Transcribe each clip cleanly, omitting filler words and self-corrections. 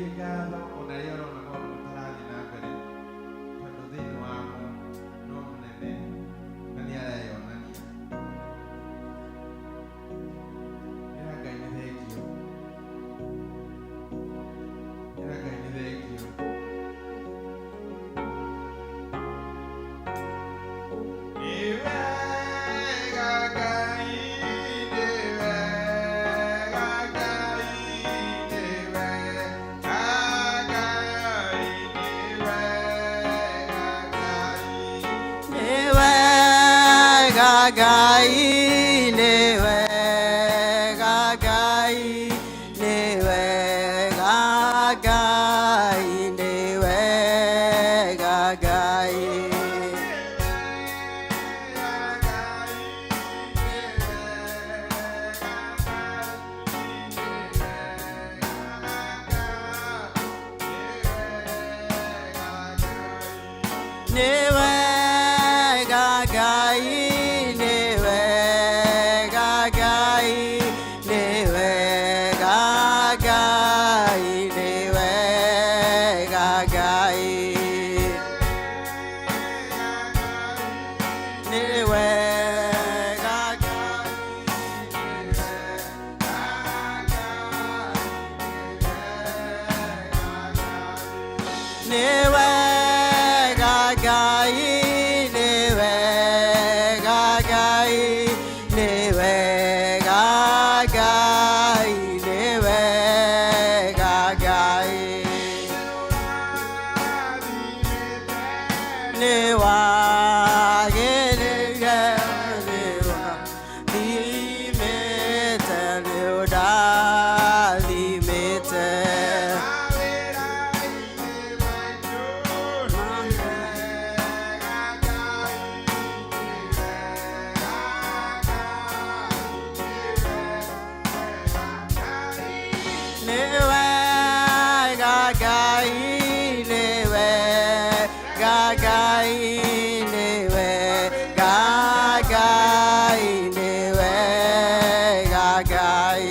Mũcokerie ngatho ona rĩrĩa ũrona maũndũ matarathiĩ na mbere, tondũ thĩinĩ wamo no mũnene na nĩ areyonania. Ĩra Ngai nĩ thengiũ. Ĩra Ngai nĩ thengiũ. Nĩ wega Ngai, nĩ wega Ngai, nĩ wega Ngai, nĩ wega Ngai. Nĩ wega Ngai, nĩ wega Ngai, nĩ wega Ngai, nĩ wega Ngai. Nĩ wega Ngai, nĩ wega Ngai, nĩ wega Ngai, nĩ wega Ngai. Nĩ wega Ngai, nĩ wega Ngai, nĩ wega Ngai, nĩ wega Ngai, nĩ wega Ngai. Nĩ wagĩrĩire, nĩ ũrathimĩte, nĩ ũrathimĩte. Nĩ wega Ngai, nĩ wega Ngai, nĩ wega Ngai, nĩ wega Ngai.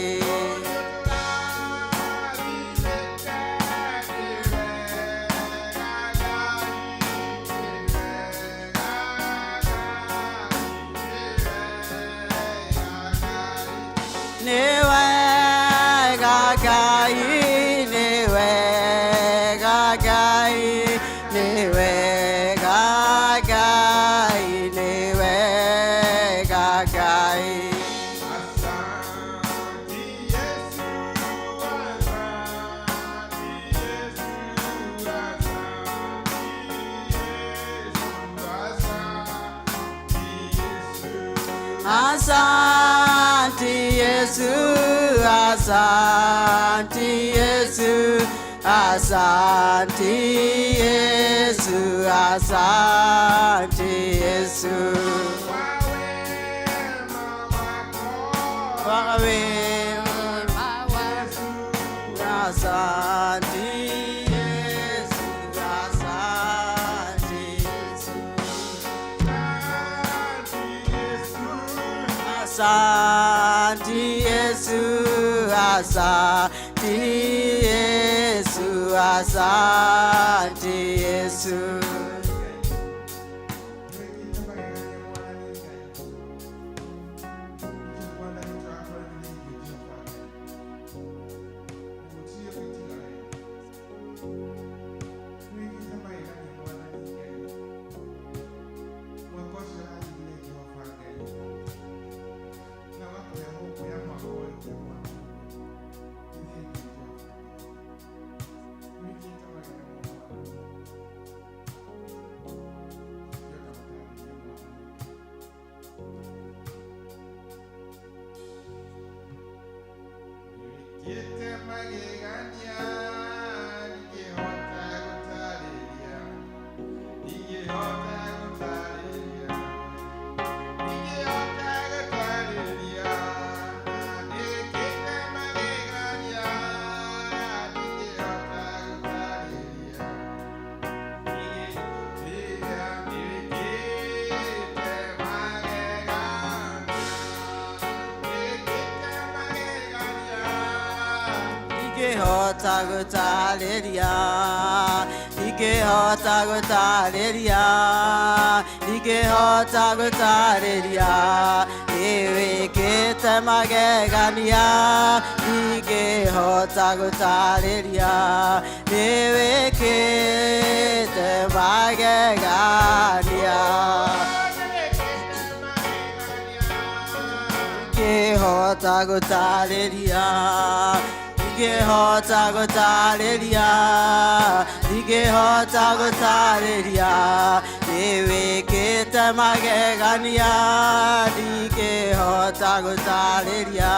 Nĩ wega Ngai, nĩ wega Ngai, nĩ wega Ngai, nĩ wega Ngai. Asante Yesu, asante Yesu, asante Yesu, asante Yesu. Asante Yesu, asante Yesu, asante Yesu, asante Yesu. Kwa wema wako, Kwa wema asante Yesu, asante Yesu. Asante Yesu. Asante Yesu, asante Yesu, asante Yesu. Nĩwĩkĩte magegania Mwathani Ngai. Nĩkĩo Mwathani tũrakora nĩ thengiũ Jehova Ngai. Gũtirĩ gwĩtiga wee. Nĩwĩkĩte magegania Mwathani Ngai. Mwaka ũcio ũrathirire Jehova Ngai. Na ũgatũhe hope ya mwaka ũyũ Mwathani. Nĩ thengiũ Jehova Ngai. Nĩwĩkĩte magegania Mwathani. Tũngĩhota gũtarĩria Mwathani Ngai. Nĩwĩkĩte magegania ndingĩhota gũtarĩria, ndingĩhota gũtarĩria, ndingĩhota gũtarĩria. Nĩwĩkĩte magegania ndingĩhota gũtarĩria. Nĩwĩkĩte magegania, nĩwĩkĩte magegania. Ndingĩhota gũtarĩria, ndingĩhota gũtarĩria, ndingĩhota gũtarĩria, nĩwĩkĩte magegania, ndingĩhota gũtarĩria, nĩwĩkĩte magegania. Ndingĩhota gũtarĩria, ndingĩhota gũtarĩria, ndingĩhota gũtarĩria, nĩwĩkĩte magegania, ndingĩhota gũtarĩria,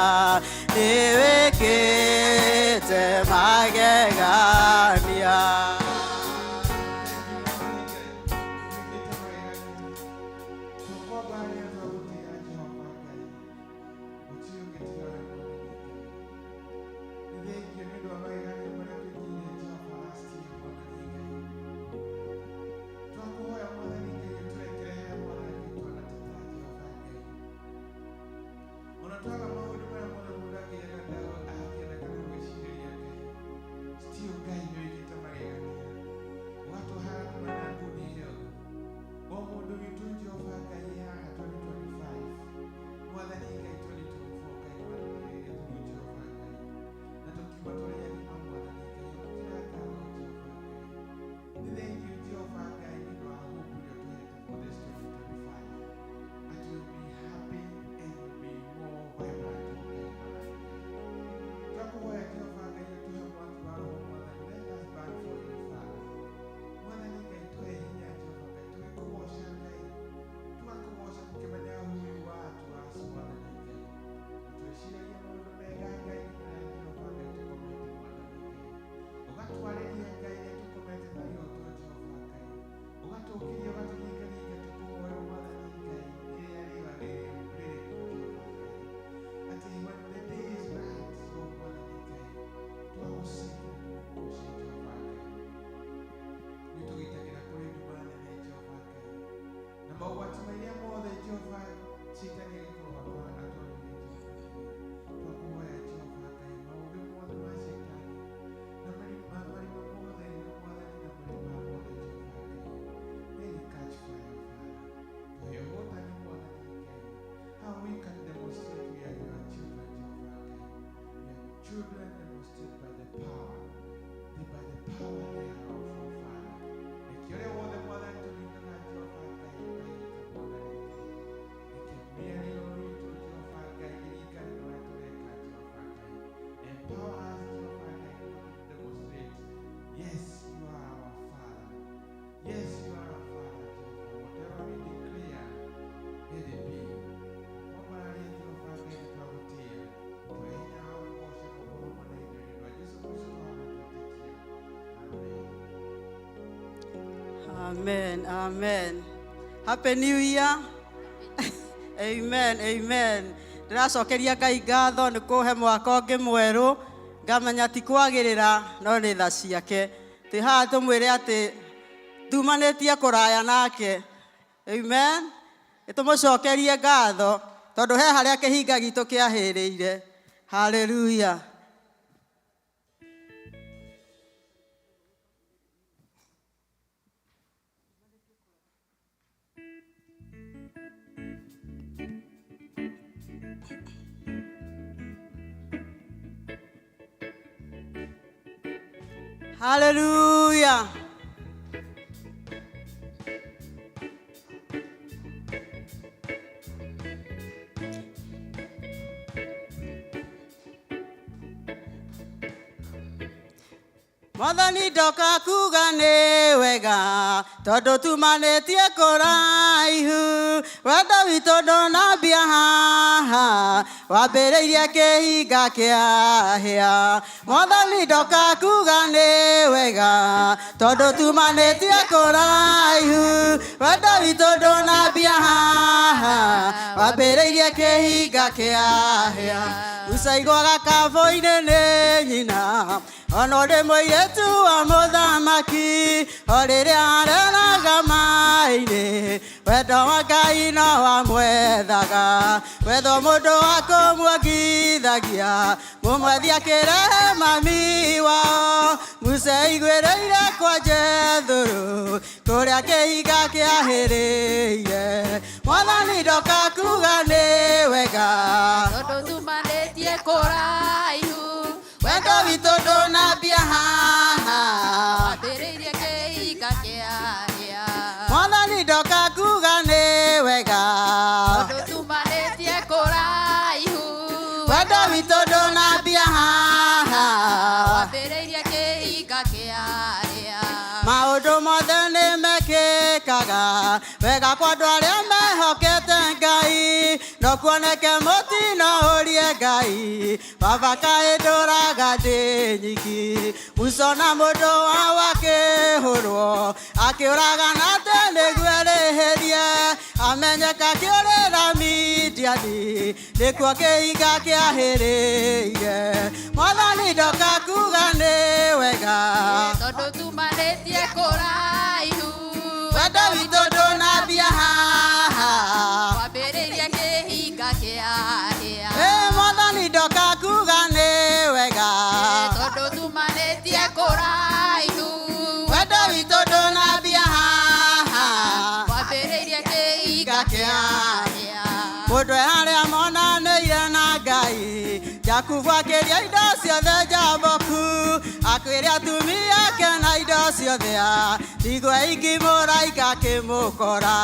nĩwĩkĩte magegania. Twaga maũndũ marĩa mothe mũndũ angĩenda angĩenda kana gwĩcirĩria Ngai, still Ngai nĩ wĩkĩte magegania, ũgatũhara kuma na good health. O mũndũ witũ Jehova Ngai haha 2025, Mwathani Ngai, 2024 Ngai nĩ watũgirĩrĩria tũrũ Jehova Ngai, na tũkiuma tũrĩ agima. Mwathani Ngai, amũkĩra ngatho Jehova Ngai. Nĩ thengiũ Jehova Ngai nĩ ũndũ wa hope ĩrĩa ũtũhete for this 2025, that we will be happy and will be more vibrant. Ngai Mwathani Ngai, twakũhoya Jehova Ngai ũtũhe mwaki wa roho. Mwathani, let us burn for you, Father. Mwathani Ngai, tũhe hinya Jehova Ngai, tũgĩkũgoca Ngai, tũgakũgoca tũkĩmenya who you are to us. Mwathani Ngai, twĩciragia maũndũ mega Ngai nginya Jehova Ngai tũkomete. Mwathani Ngai, ũgatwarĩria Ngai rĩrĩa tũkomete na iroto. Jehova Ngai, ũgatũũkĩria, ũgatũringaringa tũkũhoya. Mwathani Ngai, rĩrĩa riũa rĩrĩ rĩrĩ kuo, Jehova Ngai, atĩ when the day is bright, so Mwathani Ngai, twagũciria tũkũgoce. Jehova Ngai, nĩ tũgitagĩra kũrĩ nduma nene, Jehova Ngai, na mogwati marĩa mothe Jehova Caitani agĩkorwo atwarĩire. Jehova Ngai, twakũhoya Jehova Ngai, maũgĩ mothe ma Caitani na marima mothe na Mwathani na marima mothe, Jehova Ngai, let it catch fire, Father. Tũhe ũhotani, Mwathani Ngai, how we can demonstrate we are your children, Jehova Ngai. We are children demonstrate by the power, by the power thereof, oh Father. Reke ũrĩa wothe Mwathani tũringaga, Jehova Ngai, ũkahinga. Mwathani Ngai, reke mĩario itũ, Jehova Ngai, ĩringane na ũrĩa tũreka. Jehova Ngai, empower us, Jehova Ngai, to demonstrate, yes, you are our Father. Yes, you are our Father, Jehovah. Whatever we declare, let it be. Kwambararia Jehova Ngai, nĩ twagũtĩĩa, tũhe hinya wa gũgoca gũkorwo mwena indo nĩ ũndũ wa Jesu Kristo na twetĩkia. Amen. Amen, amen. Happy New Year. Amen, amen. Ndĩracokeria Ngai ngatho nĩ kũhe mwaka ũngĩ mwerũ, ngamenya ti kwagĩrĩra no nĩ tha ciake. Twĩ haha tũmwĩre atĩ tumanĩtie kũraya nake. Amen. Nĩ tũmũcokerie ngatho tondũ he harĩa kĩhinga gitũ kĩahĩrĩire. Hallelujah. Hallelujah. Mwathani, ndoka kuga nĩ wega tondũ tumanĩtie kũraihu, wendo witũ ndũnambia haha, wambĩrĩirie kĩhinga kĩa hĩa. Mwathani, ndoka kuga nĩ wega tondũ tumanĩtie kũraihu, wendo witũ ndũnambia haha, wambĩrĩirie kĩhinga kĩa hĩa. Ucaigwo gakabũ-inĩ nĩ nyina ona ũrĩ mũirĩtu wa mũthamaki, o rĩrĩa areraga maĩ-inĩ. Wendo wa Ngai no wamwethaga, wetho mũndũ wa kũmuongithagia, mũmwethi akĩrehe mami wao. Musa aiguĩrĩire kwa Jethũrũ, kũrĩa kĩhinga kĩahĩrĩire. Mwathani ndoka kuga nĩ wega, tondũ tumanĩtie kũraihu. Wendo witũ ndũnambia haha, wambĩrĩirie kĩhinga kĩarĩa. Mwathani ndoka kuga nĩ wega, tondũ tumanĩtie kũraihu. Wendo witũ ndũnambia haha, wambĩrĩirie kĩhinga kĩarĩa. Maũndũ mothe nĩ mekĩkaga wega kwa andũ arĩa mehokete Ngai, no kuoneke mũtino ũrie Ngai, baba kaĩ ndũraga ndĩ nyiki. Musa na mũndũ wao akĩhũrwo, akĩũragana atĩ nĩguo erĩhĩrie, amenyeka akĩũrĩra Midiani, nĩkuo kĩhinga kĩahĩrĩire. Mwathani ndoka kuga nĩ wega, tondũ tumanĩtie kũraihu. Wendo witũ ndũnambia haha, wambĩrĩirie kĩhinga kĩarĩa. Ĩ Mwathani ndoka kuga nĩ wega, tondũ tumanĩtie kũraihu. Wendo witũ ndũnambia haha, wambĩrĩirie kĩhinga kĩarĩa. Mũndũ e harĩa monanĩire na Ngai, Jakubu akĩria indo ciothe Jaboku, akĩrĩa atumia ake na indo ciothe, ndigwa ingĩ mũraika akĩmũkora,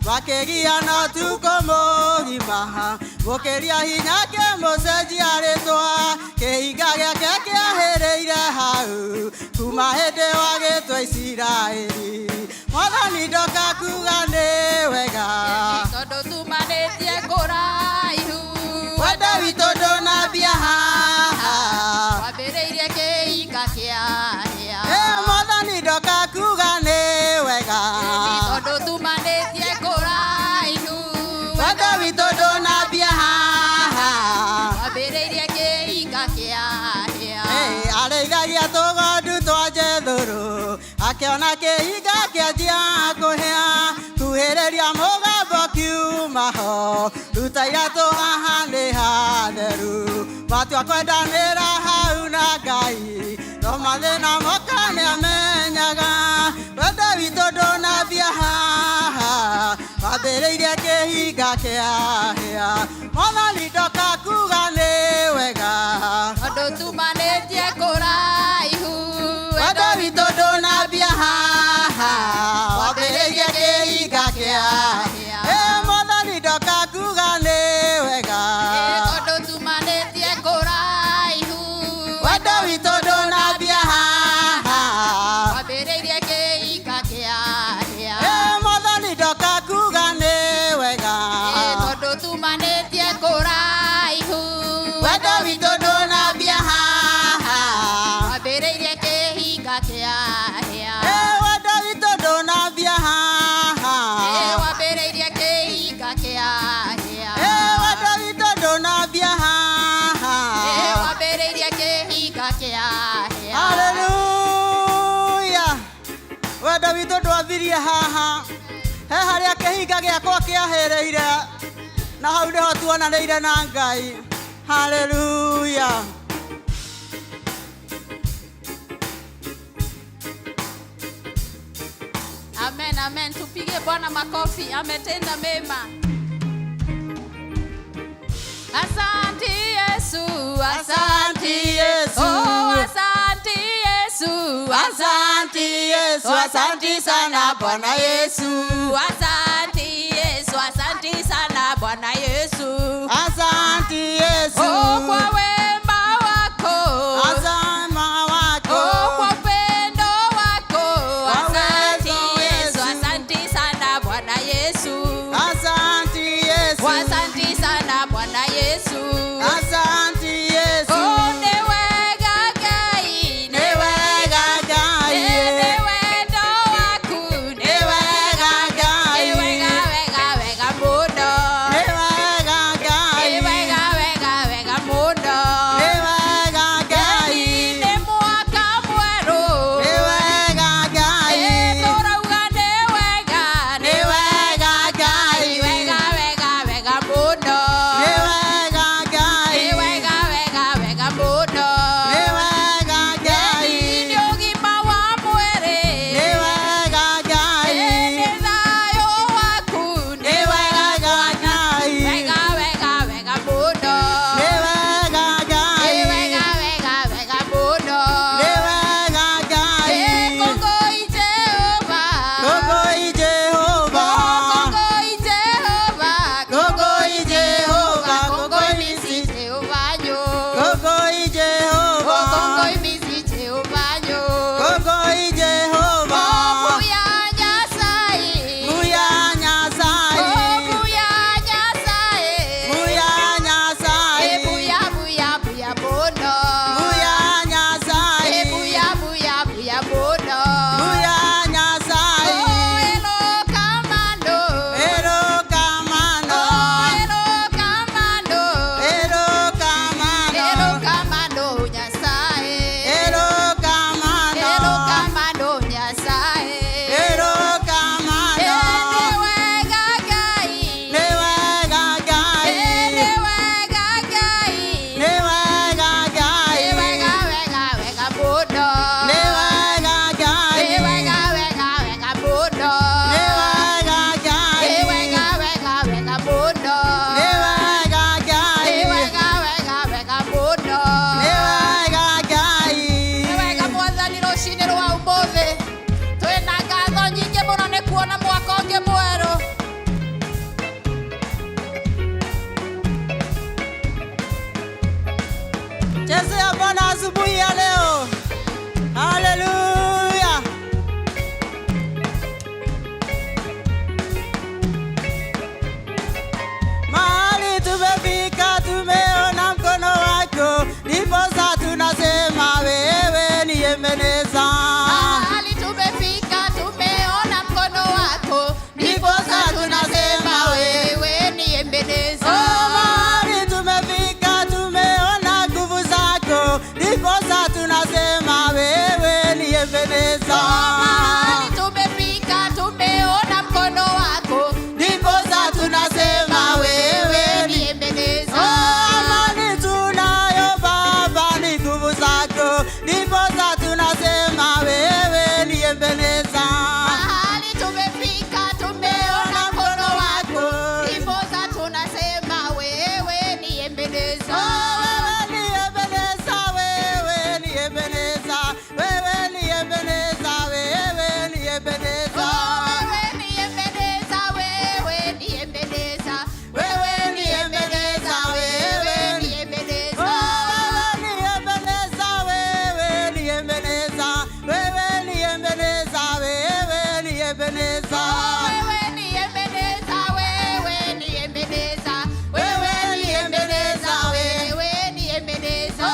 makĩgiana ũtukũ mũgima, mũkĩria hinya akĩmũcenjia rĩtwa, kĩhinga gĩake kĩahĩrĩire hau, kuma hĩndĩ wagĩtwo Isiraeli. Mwathani ndoka kuga nĩ wega, tondũ tumanĩtie kũraihu. Wendo witũ ndũnambia haha, wambĩrĩirie kĩhinga kĩarĩa. Ĩ Mwathani ndoka kuga nĩ wega, tondũ tumanĩtie kũraihu. Wendo witũ ndũnambia haha, wambĩrĩirie kĩhinga kĩarĩa. Ĩ arĩithagia tũgondu twa Jethũrũ, akĩona kĩhinga kĩanjia kũhĩa, kuhĩrĩria mũgambo kiuma ho, ruta iratũ haha nĩ hatheru, matua kwendanĩra hau na Ngai, no mathĩna moka nĩamenyaga, wendo witũ ndũnambia haha, wambĩrĩirie kĩhinga kĩahĩa. Mwathani ndoka kuga nĩ wega, tondũ tumanĩtie kũraihu. Wendo witũ ndũnambia haha, wambĩrĩirie kĩhinga kĩahĩa. Ĩ Mwathani ndoka kuga nĩ wega, tondũ tumanĩtie kũraihu. Wendo witũ ndũnambia haha, wambĩrĩirie kĩhinga kĩarĩa. Ĩ Mwathani ndoka kuga nĩ wega, tondũ tumanĩtie kũraihu. Wendo witũ ndũnambia haha, wambĩrĩirie kĩhinga kĩarĩa. Ĩ wendo witũ ndũnambia haha, wambĩrĩirie kĩhinga kĩarĩa. Ĩ wendo witũ ndũnambia haha, wambĩrĩirie kĩhinga kĩarĩa. Haleluya. Wendo witũ ndwambirie haha, he harĩa kĩhinga gĩakwa kĩahĩrĩire, na hau nĩho tuonanĩire na Ngai. Haleluya. Amen, amen. Tupige Bwana makofi, ametenda mema. Asante Yesu, Asante Yesu. Oh, asante Yesu. Asante Yesu, asante sana Bwana Yesu. Asante Yesu, asante sana Bwana Yesu. Asante Yesu. Oh, kwa wema wako. Asante wako. Oh, kwa upendo wako. Kwa Asante uwezo Yesu, Yesu. asante sana Bwana Yesu. Asante Yesu. Asante sana Bwana Yesu. Asante Yesu. Oh, nĩ wega Ngai, Nĩ wega Ngai. Nĩ wendo waku, Nĩ wega Ngai. Nĩ wega Chezea Bwana asubuhi ya leo. Haleluya. Mahali tumefika, tumeona mkono wako, ndiposa tunasema wewe ni Ebeneza. Mahali tumefika, tumeona mkono wako, ndiposa tunasema wewe ni Ebeneza. Oh, mahali tumefika, tumeona nguvu zako, ndiposa tunasema wewe ni Ebeneza. Mahali tumefika, tumeona mkono wako, Ndiposa tunasema wewe ni ni Ebeneza. Oh, amani tunayo Baba ni nguvu zako, ndiposa tunasema wewe ni Ebeneza. Mahali tumefika, tumeona mkono wako, ndiposa tunasema wewe ni Ebeneza. Oh, wewe ni Ebeneza, wewe ni Ebeneza, wewe ni Ebeneza, wewe ni Ebeneza. Wewe ni Ebeneza, wewe ni Ebeneza, Wewe ni Ebeneza, wewe ni ni Ebeneza. Oh, wewe ni Ebeneza, wewe ni Ebeneza, wewe ni Ebeneza, wewe ni Ebeneza. Wewe ni Ebeneza, wewe ni Ebeneza, Wewe ni Ebeneza, wewe ni Ebeneza.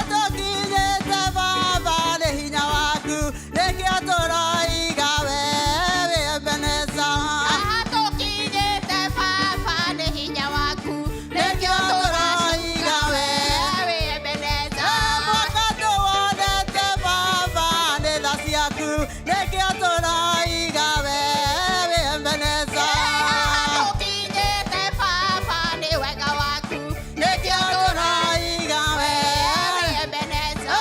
Tũkinyĩte Baba nĩ hinya waku, nĩkĩo tũroiga wewe wĩ Ebeneza. Aha, tũkinyĩte Baba nĩ hinya waku, Nĩkĩo tũroiga wewe wewe Ebeneza. Mwaka tũwonete Baba nĩ tha ciaku, nĩkĩo tũroiga wewe wĩ Ebeneza. Aha, tũkinyĩte Baba nĩ wega waku, Nĩkĩo tũroiga wewe wewe Ebeneza.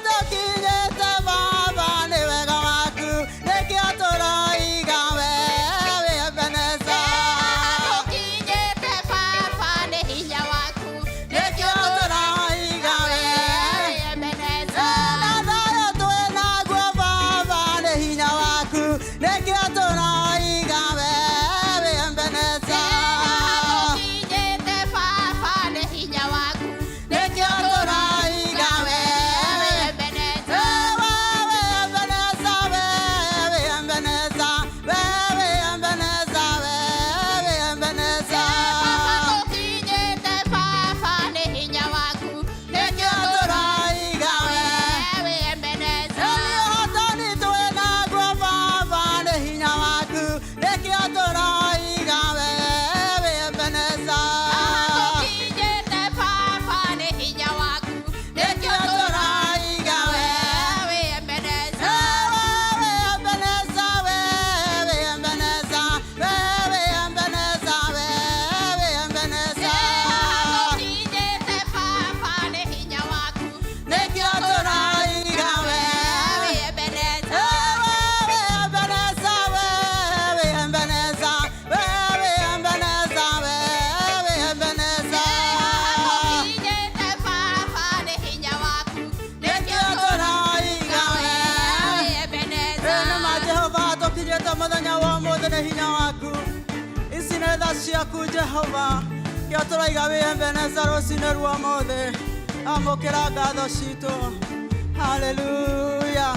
Tũkinyĩte Baba nĩ wega waku, nĩkĩo tũroiga wewe wĩ Ebeneza. Tũkinyĩte Baba nĩ hinya waku, Nĩkĩo tũroiga wewe wewe Ebeneza. Na thayũ twĩnaguo Baba nĩ hinya waku, nĩkĩo tũroiga wewe wĩ Ebeneza. Tũkinyĩte Baba nĩ hinya waku, Nĩkĩo tũroiga wewe Ebeneza. Wewe Ebeneza, wewe Ebeneza, wewe Ebeneza, wewe Ebeneza. Tũkinyĩte Baba nĩ hinya waku, Nĩkĩo tũroiga wewe wewe Ebeneza. Ũhotani twĩnaguo Baba nĩ hinya waku, nĩkĩo tũroiga wewe wĩ Ebeneza. Tũkinyĩte Baba nĩ hinya waku, Nĩkĩo tũroiga wewe wewe Ebeneza. Wewe Ebeneza, wewe Ebeneza, wewe Ebeneza, wewe Ebeneza. Tũkinyĩte Baba nĩ hinya waku, Nĩkĩo tũroiga wewe wewe Ebeneza. Wewe Ebeneza, wewe Ebeneza, wewe Ebeneza, wewe Ebeneza. Tũkinyĩte Baba nĩ hinya waku, Nĩkĩo tũroiga wewe wewe Ebeneza. Ĩ nĩ ma Jehova, tũkinyĩte mũthenya wa ũmũthĩ nĩ hinya waku, ici nĩ tha ciaku Jehova, kĩo tũroiga wĩ Ebeneza rũcinĩ rwa ũmũthĩ. Amũkĩra ngatho citũ. Haleluya.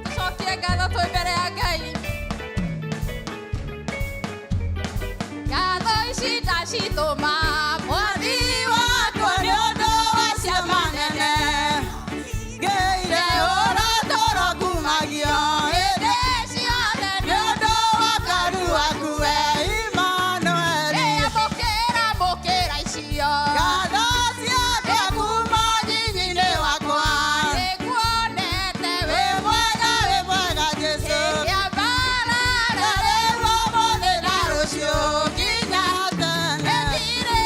Tũcokie ngatho twĩ mbere ya Ngai. Ngatho ici ndacitũma Mwathi Wakwa nĩ ũndũ wa ciama nene ngĩire ũratũra ngumagio hĩndĩ ciothe. Nĩ ũndũ wa karu waku we Imanueli. Amũkĩra, mũkĩra icio. Ngatho ciakwa kuma nyinyi-inĩ wakwa. Nĩnguonete Wĩ wĩ mwega, wĩ mwega Jesũ. Kĩambarara Na rĩu ũmũthĩ na rũciũ nginya tene. Ĩthirĩte.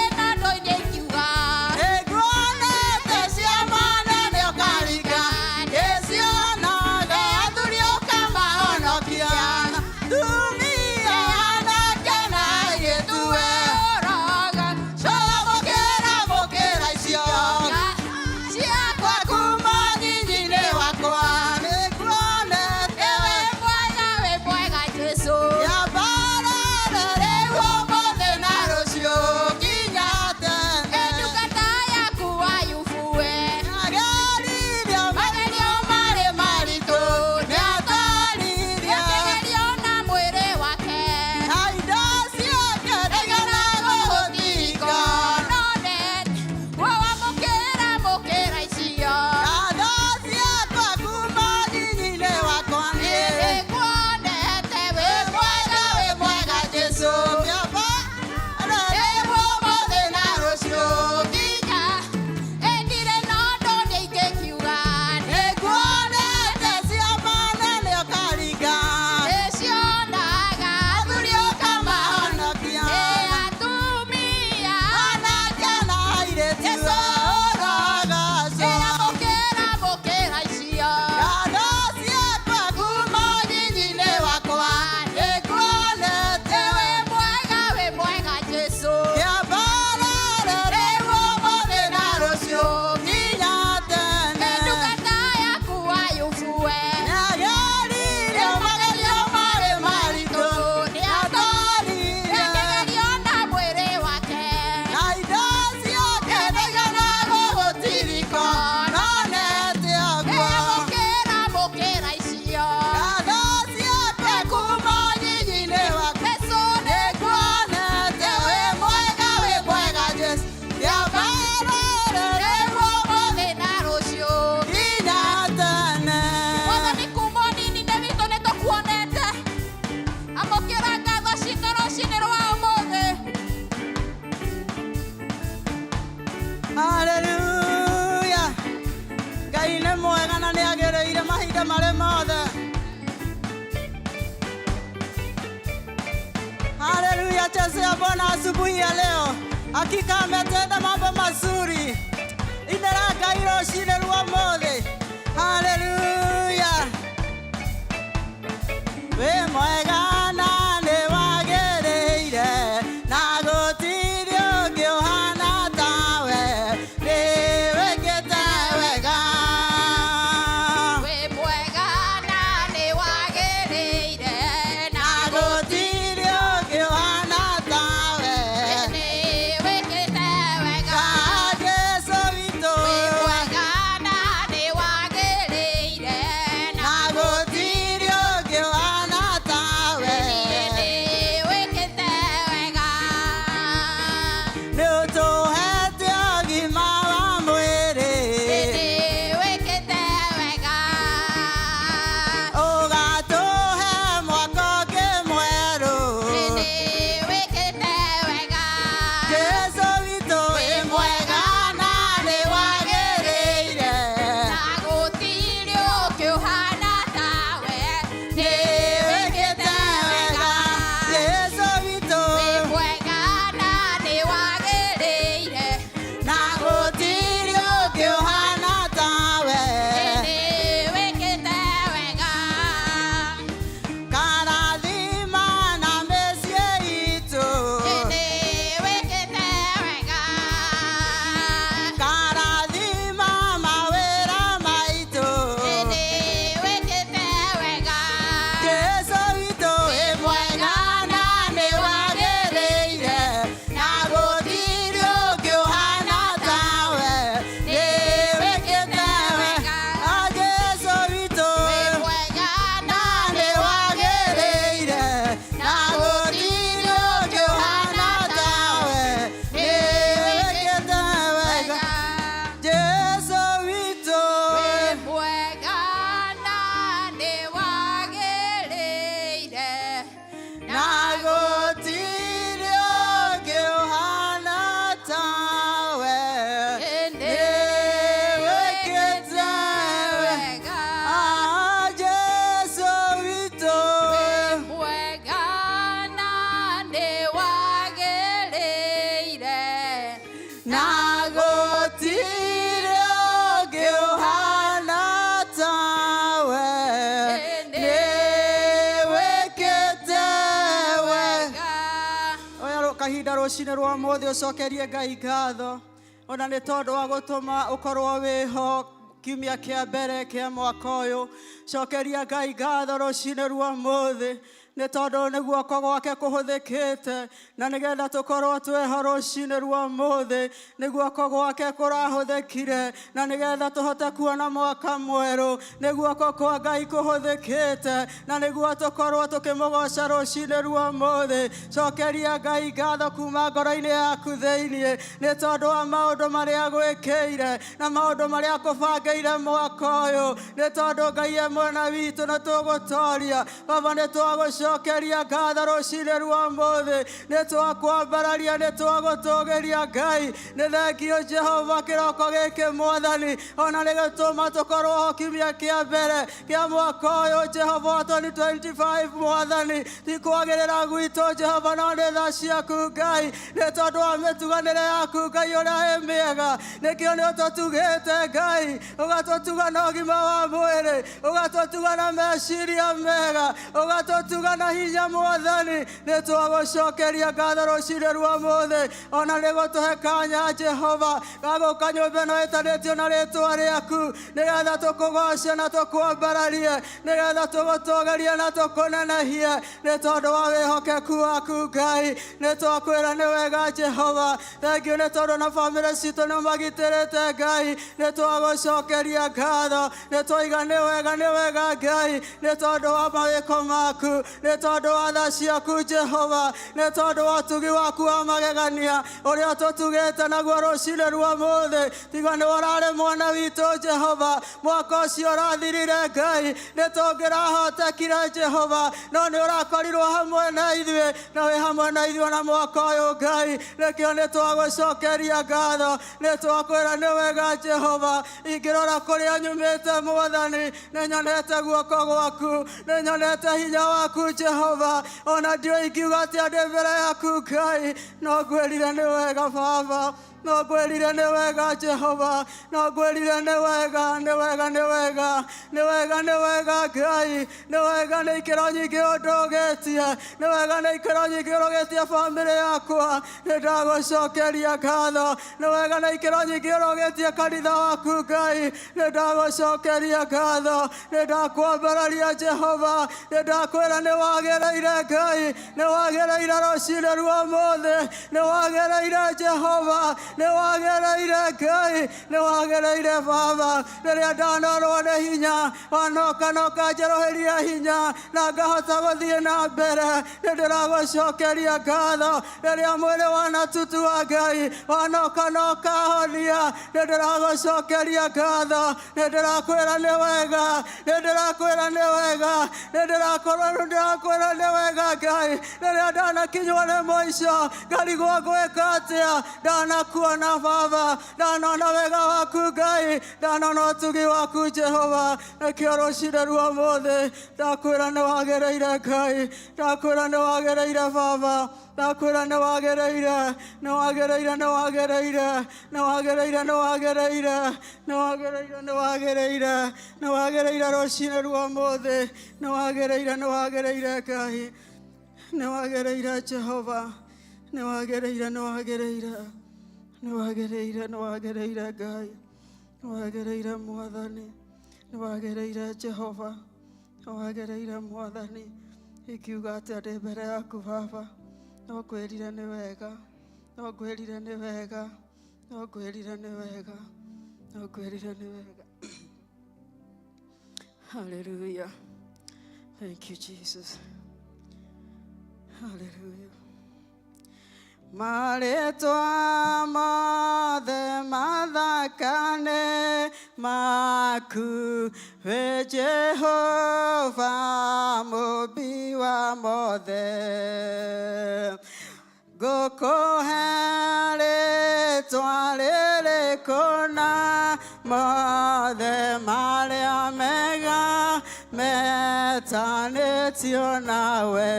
Unaweza chezea Bwana asubuhi ya leo. Hakika ametenda mambo mazuri. Inera Ngai rũcinĩ rwa ũmũthĩ. Haleluya. Wĩ mwega na nĩ wagĩrĩire, na gũtirĩ ũngĩ ũhana tawe, nĩ wĩkĩte wega. Wĩ mwega na nĩ wagĩrĩire, Na gũtirĩ ũngĩ ũhana tawe. Nĩ wĩkĩte wega. Jesũ witũ. Wĩ mwega na nĩ wagĩrĩire, Na gũtirĩ ũngĩ ũhana tawe. Nĩ wĩkĩte wega. Nĩ ũtũhete ũgima wa mwĩrĩ. Nĩ wĩkĩte wega. Ũgatũhe mwaka ũngĩ mwerũ. Nĩ wĩkĩte wega. Jesũ witũ wĩ mwega na nĩ wagĩrĩire. Na gũtirĩ ũngĩ ũhana tawe. Nĩ wĩkĩte wega. Jesũ witũ. Wĩ mwega na nĩ wagĩrĩire. Na gũtirĩ ũngĩ ũhana tawe. Nĩ wĩkĩte wega. Karathima na mĩciĩ itũ. Nĩ wĩkĩte wega. Karathima mawĩra maitũ. Nĩ wĩkĩte wega. Jesũ witũ wĩ mwega na nĩ wagĩrĩire, na gũtirĩ ũngĩ ũhana tawe. Nĩ wĩkĩte wega. Jesũ witũ Wĩ mwega na nĩ wagĩrĩire, na gũtirĩ ũngĩ ũhana tawe. Nĩ wĩkĩte wega. Jesũ witũ. Wĩ mwega na nĩ wagĩrĩire. Na gũtirĩ ũngĩ ũhana tawe. Nĩ wĩkĩte wega. Jesũ witũ. Wĩ mwega na nĩ wagĩrĩire. Na gũtirĩ ũngĩ ũhana tawe. Nĩ wĩkĩte wega. Oya kahinda rũcinĩ rwa ũmũthĩ ũcokerie Ngai ngatho ona nĩ tondũ wa gũtũma ũkorwo wĩho kiumia kĩa mbere kĩa mwaka ũyũ. Cokeria Ngai ngatho rũcinĩ rwa ũmũthĩ nĩ tondũ nĩ guoko gwake kũhũthĩkĩte na nĩgetha tũkorwo twĩho rũcinĩ rwa ũmũthĩ. Nĩ guoko gwake kũrahũthĩkire na nĩgetha tũhote kuona mwaka mwerũ. Nĩ guoko kwa Ngai kũhũthĩkĩte na nĩguo tũkorwo tũkĩmũgoca rũcinĩ rwa ũmũthĩ. Cokeria Ngai ngatho kuma ngoro-inĩ yaku thĩiniĩ nĩ tondũ wa maũndũ marĩa gwĩkĩire na maũndũ marĩa akũbangĩire mwaka ũyũ, nĩ tondũ Ngai e mwena witũ na tũgũtoria. Baba, nĩ twagũcokeria ngatho rũcinĩ rwa ũmũthĩ, nĩ twakwambararia, nĩ twagũtũgĩria Ngai. Nĩ thengio Jehova kĩroko gĩkĩ Mwathani, ona nĩ gũtũma tũkorwo ho kiumia kĩa mbere kĩa mwaka ũyũ Jehova wa 2025. Mwathani, ti kwagĩrĩra gwitũ Jehova, no nĩ tha ciaku Ngai, nĩ tondũ wa mĩtuganĩre yaku Ngai ũrĩa ĩ mĩega. Nĩkĩo nĩ ũtũtugĩte Ngai, ũgatũtuga na ũgima wa mwĩrĩ, ũgatũtuga na meciria mega, ũgatũtuga na hinya Mwathani. Nĩ twagũcokeria ngatho rũcinĩ rwa ũmũthĩ ona nĩ gũtũhe kanya Jehova gagũka nyũmba ĩno ĩtanĩtio na rĩtwa rĩaku, nĩgetha tũkũgoce na tũkwambararie, nĩgetha tũgũtũgĩrie na tũkũnenehie nĩ tondũ wa wĩhokeku waku Ngai. Nĩ twakwĩra nĩ wega Jehova. Thengio nĩ tondũ na bamĩrĩ citũ nĩ magitĩrĩte Ngai. Nĩ twagũcokeria ngatho, nĩ twaiga nĩ wega, nĩ wega Ngai, nĩ tondũ wa mawĩko maku, nĩ tondũ wa tha ciaku Jehova, nĩ tondũ wa ũtugi waku wa magegania ũrĩa ũtũtugĩte naguo rũcinĩ rwa ũmũthĩ. Tiga nĩ ũrarĩ mwana witũ Jehova, mwaka ũcio ũrathirire Ngai, nĩ tũngĩrahotekire Jehova, no nĩ ũrakorirwo hamwe na ithuĩ na wĩ hamwe na ithuĩ na mwaka ũyũ Ngai. Nĩkĩo nĩ twagũcokeria ngatho, nĩ twakwĩra nĩ wega Jehova. Ingĩrora kũrĩa nyumĩte Mwathani, nĩ nyonete guoko gwaku, nĩ nyonete hinya waku. Waku Jehova. Ona ndiũĩ ingiuga atĩa ndĩ mbere yaku Ngai, no ngwĩrire nĩ wega Baba, no ngwĩrire nĩ wega Jehova, no ngwĩrire nĩ wega, nĩ wega, nĩ wega, nĩ wega, nĩ wega Ngai, nĩ wega nĩ ikĩro nyingĩ ũndũgĩtie, nĩ wega nĩ ikĩro nyingĩ ũrũgĩtie bamĩrĩ yakwa, nĩ ndagũcokeria ngatho, nĩ wega nĩ ikĩro nyingĩ ũrũgĩtie kanitha waku Ngai, nĩ ndagũcokeria ngatho, nĩ ndakwambararia Jehova, nĩ ndakwĩra nĩ wagĩrĩire Ngai, nĩ wagĩrĩire rũcinĩ rwa ũmũthĩ, nĩ wagĩrĩire Jehova, nĩ wagĩrĩire Ngai, nĩ wagĩrĩire Baba. Rĩrĩa ndanorwo nĩ hinya, wanoka noka njerũhĩria hinya na ngahota gũthiĩ na mbere, nĩ ndĩragũcokeria ngatho. Rĩrĩa mwĩrĩ wanatutua Ngai, wanoka noka honia, nĩ ndĩragũcokeria ngatho, nĩ ndĩrakwĩra nĩ wega, nĩ ndĩrakwĩra nĩ wega, nĩ ndĩrakorwo ndĩrakwĩra nĩ wega Ngai. Rĩrĩa ndanakinywo nĩ mũico, ngarigwo ngwĩka atĩa, ndanakuona Baba, ndanona wega waku Ngai, ndanona ũtugi waku Jehova. Nĩkĩo rũcinĩ rwa ũmũthĩ ndakwĩra nĩ wagĩrĩire Ngai, ndakwĩra nĩ wagĩrĩire Baba, ndakwĩra nĩ wagĩrĩire, nĩ wagĩrĩire, nĩ wagĩrĩire, nĩ wagĩrĩire, nĩ wagĩrĩire, nĩ wagĩrĩire, nĩ wagĩrĩire, nĩ wagĩrĩire rũcinĩ rwa ũmũthĩ, nĩ wagĩrĩire, nĩ wagĩrĩire Ngai, nĩ wagĩrĩire Jehova, nĩ wagĩrĩire, nĩ wagĩrĩire, nĩ wagĩrĩire, nĩ wagĩrĩire Ngai, nĩ wagĩrĩire Mwathani, nĩ wagĩrĩire Jehova, nĩ wagĩrĩire Mwathani. Ingiuga atĩa ndĩ mbere yaku Baba, no ngwĩrire nĩ wega, no ngwĩrire nĩ wega, no ngwĩrire nĩ wega, no ngwĩrire nĩ wega. Hallelujah. Thank you, Jesus. Hallelujah. Marĩtwa mothe mathaka nĩ maku, we Jehova mũmbi wa mothe. Ngũkũhe rĩtwa rĩrĩkũ na mothe marĩa mega metanĩtio nawe?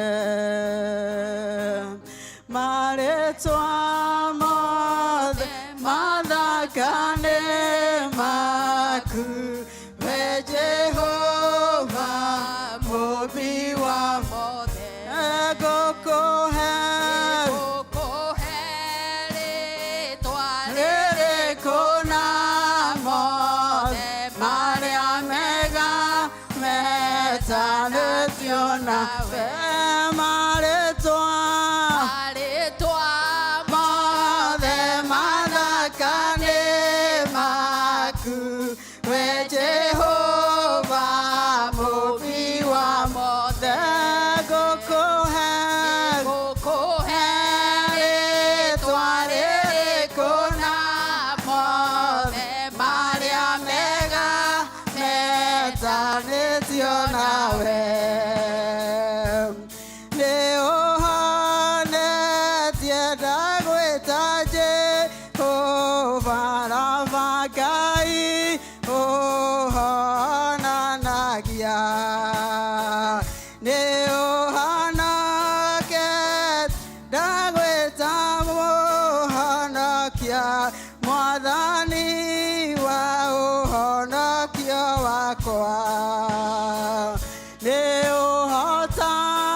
Marĩtwa mothe mathaka nĩ maku, we Jehova mũmbi wa mothe. Ngũkũhe Ngũkũhe rĩtwa rĩrĩkũ na mothe marĩa mega metanĩtio nawe? Marĩtwa marĩtwa mothe mathaka nĩ maku, we Jehova mũmbi wa mothe. Ngũkũhe ngũkũhe rĩtwa rĩrĩkũ na mothe marĩa mega metanĩtio nawe? Nĩ ũhonetie, ndagwĩta Jehova Rafa, Ngai ũhonanagia. Nĩ ũhonoketie, ndagwĩta mũhonokia, Mwathani wa ũhonokio wakwa. Nĩ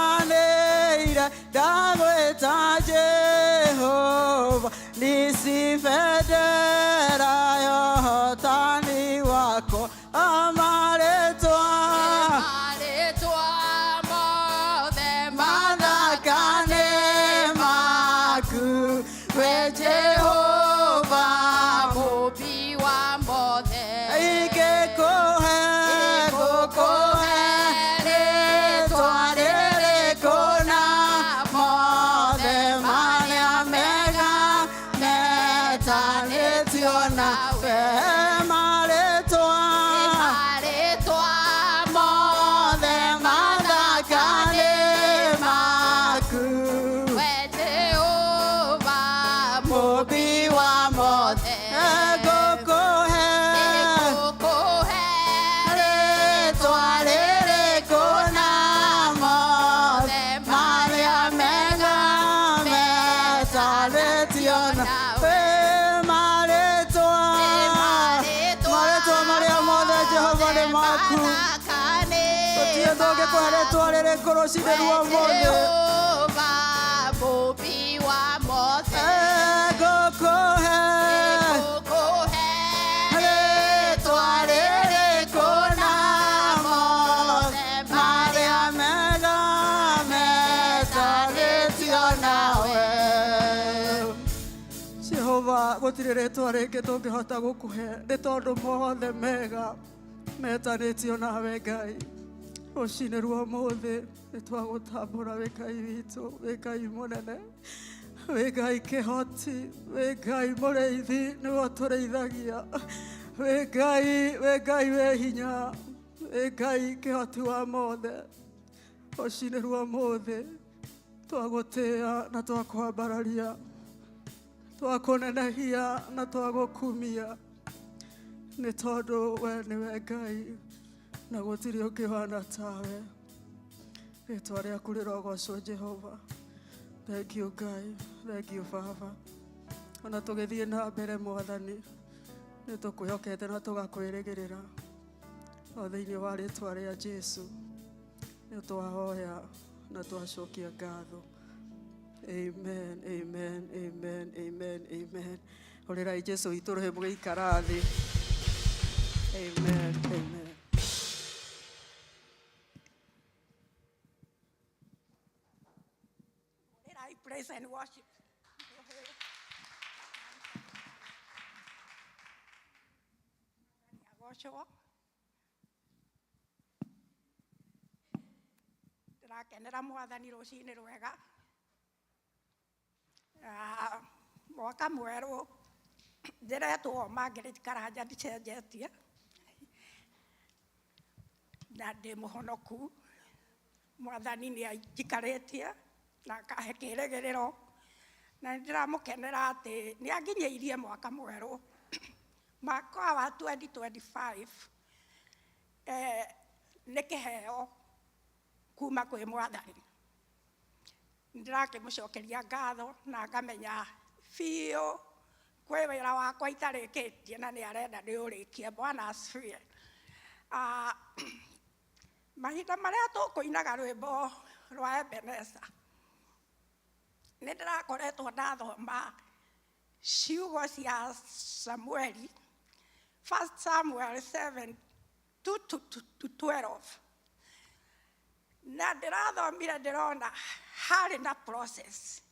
ũhotanĩire, ndagwĩta Jehova nisi, bendera ya ũhotani wakwa. Marĩtwa marĩtwa mothe mathaka nĩ maku, we Jehova mũmbi wa mothe. Ingĩkũhe, ngũkũhe rĩtwa rĩrĩkũ na mothe marĩa mega metanĩtio Ingĩkũhe rĩtwa rĩrĩkũ rũcinĩ rwa ũmũthĩ? Jehova mũmbi wa mothe. Ngũkũhe Ngũkũhe rĩtwa rĩrĩkũ na mothe marĩa mega metanĩtio nawe. Jehova, gũtirĩ rĩtwa rĩngĩ tũngĩhota gũkũhe nĩ tondũ mothe mega metanĩtio nawe Ngai. Rũcinĩ rwa ũmũthĩ nĩ twagũtambũra wĩ Ngai witũ, wĩ Ngai mũnene, wĩ Ngai kĩhoti, wĩ Ngai mũrĩithi, nĩwe ũtũrĩithagia, wĩ Ngai, wĩ Ngai wĩ hinya, wĩ Ngai kĩhoti wa mothe. Rũcinĩ rwa ũmũthĩ twagũtĩĩa na twakwambararia, twakũnenehia na twagũkumia, nĩ tondũ we nĩwe Ngai na gũtirĩ ũngĩ ũhana tawe. Rĩtwa rĩaku rĩrogocwo Jehova. Thank you Ngai, thank you Baba. Ona tũgĩthiĩ na mbere Mwathani, nĩ tũkwĩhokete na tũgakwĩrĩgĩrĩra o thĩinĩ wa rĩtwa rĩa Jesu nĩ twahoya na twacokia ngatho. Amen, amen, amen, amen, amen. Hũrĩrai Jesu witũ rũhĩ mũgĩikara thĩ. Amen, amen. I praise and worship. Agocwo. Ndĩrakenera Mwathani rũcinĩ rwega. Ah, mwaka mwerũ ndĩretwo Margaret Karanja, ndicenjetie na ndĩ mũhonoku. Mwathani nĩ anjikarĩtie na akahe kĩrĩgĩrĩro na nĩ ndĩramũkenera atĩ nĩ anginyĩirie mwaka mwerũ, mwaka wa 2025. Nĩ kĩheo kuma kwĩ Mwathani. Ndĩrakĩmũcokeria ngatho na ngamenya biũ kwĩ wĩra wakwa itarĩkĩtie na nĩ arenda ndĩũrĩkie. Bwana asifiwe. Ah, mahinda marĩa tũkũinaga rwĩmbo rwa Ebeneza, nĩ ndĩrakoretwo ndathoma ciugo cia Samueli, First Samuel 7 2 to 12, na ndĩrathomire ndĩrona harĩ na process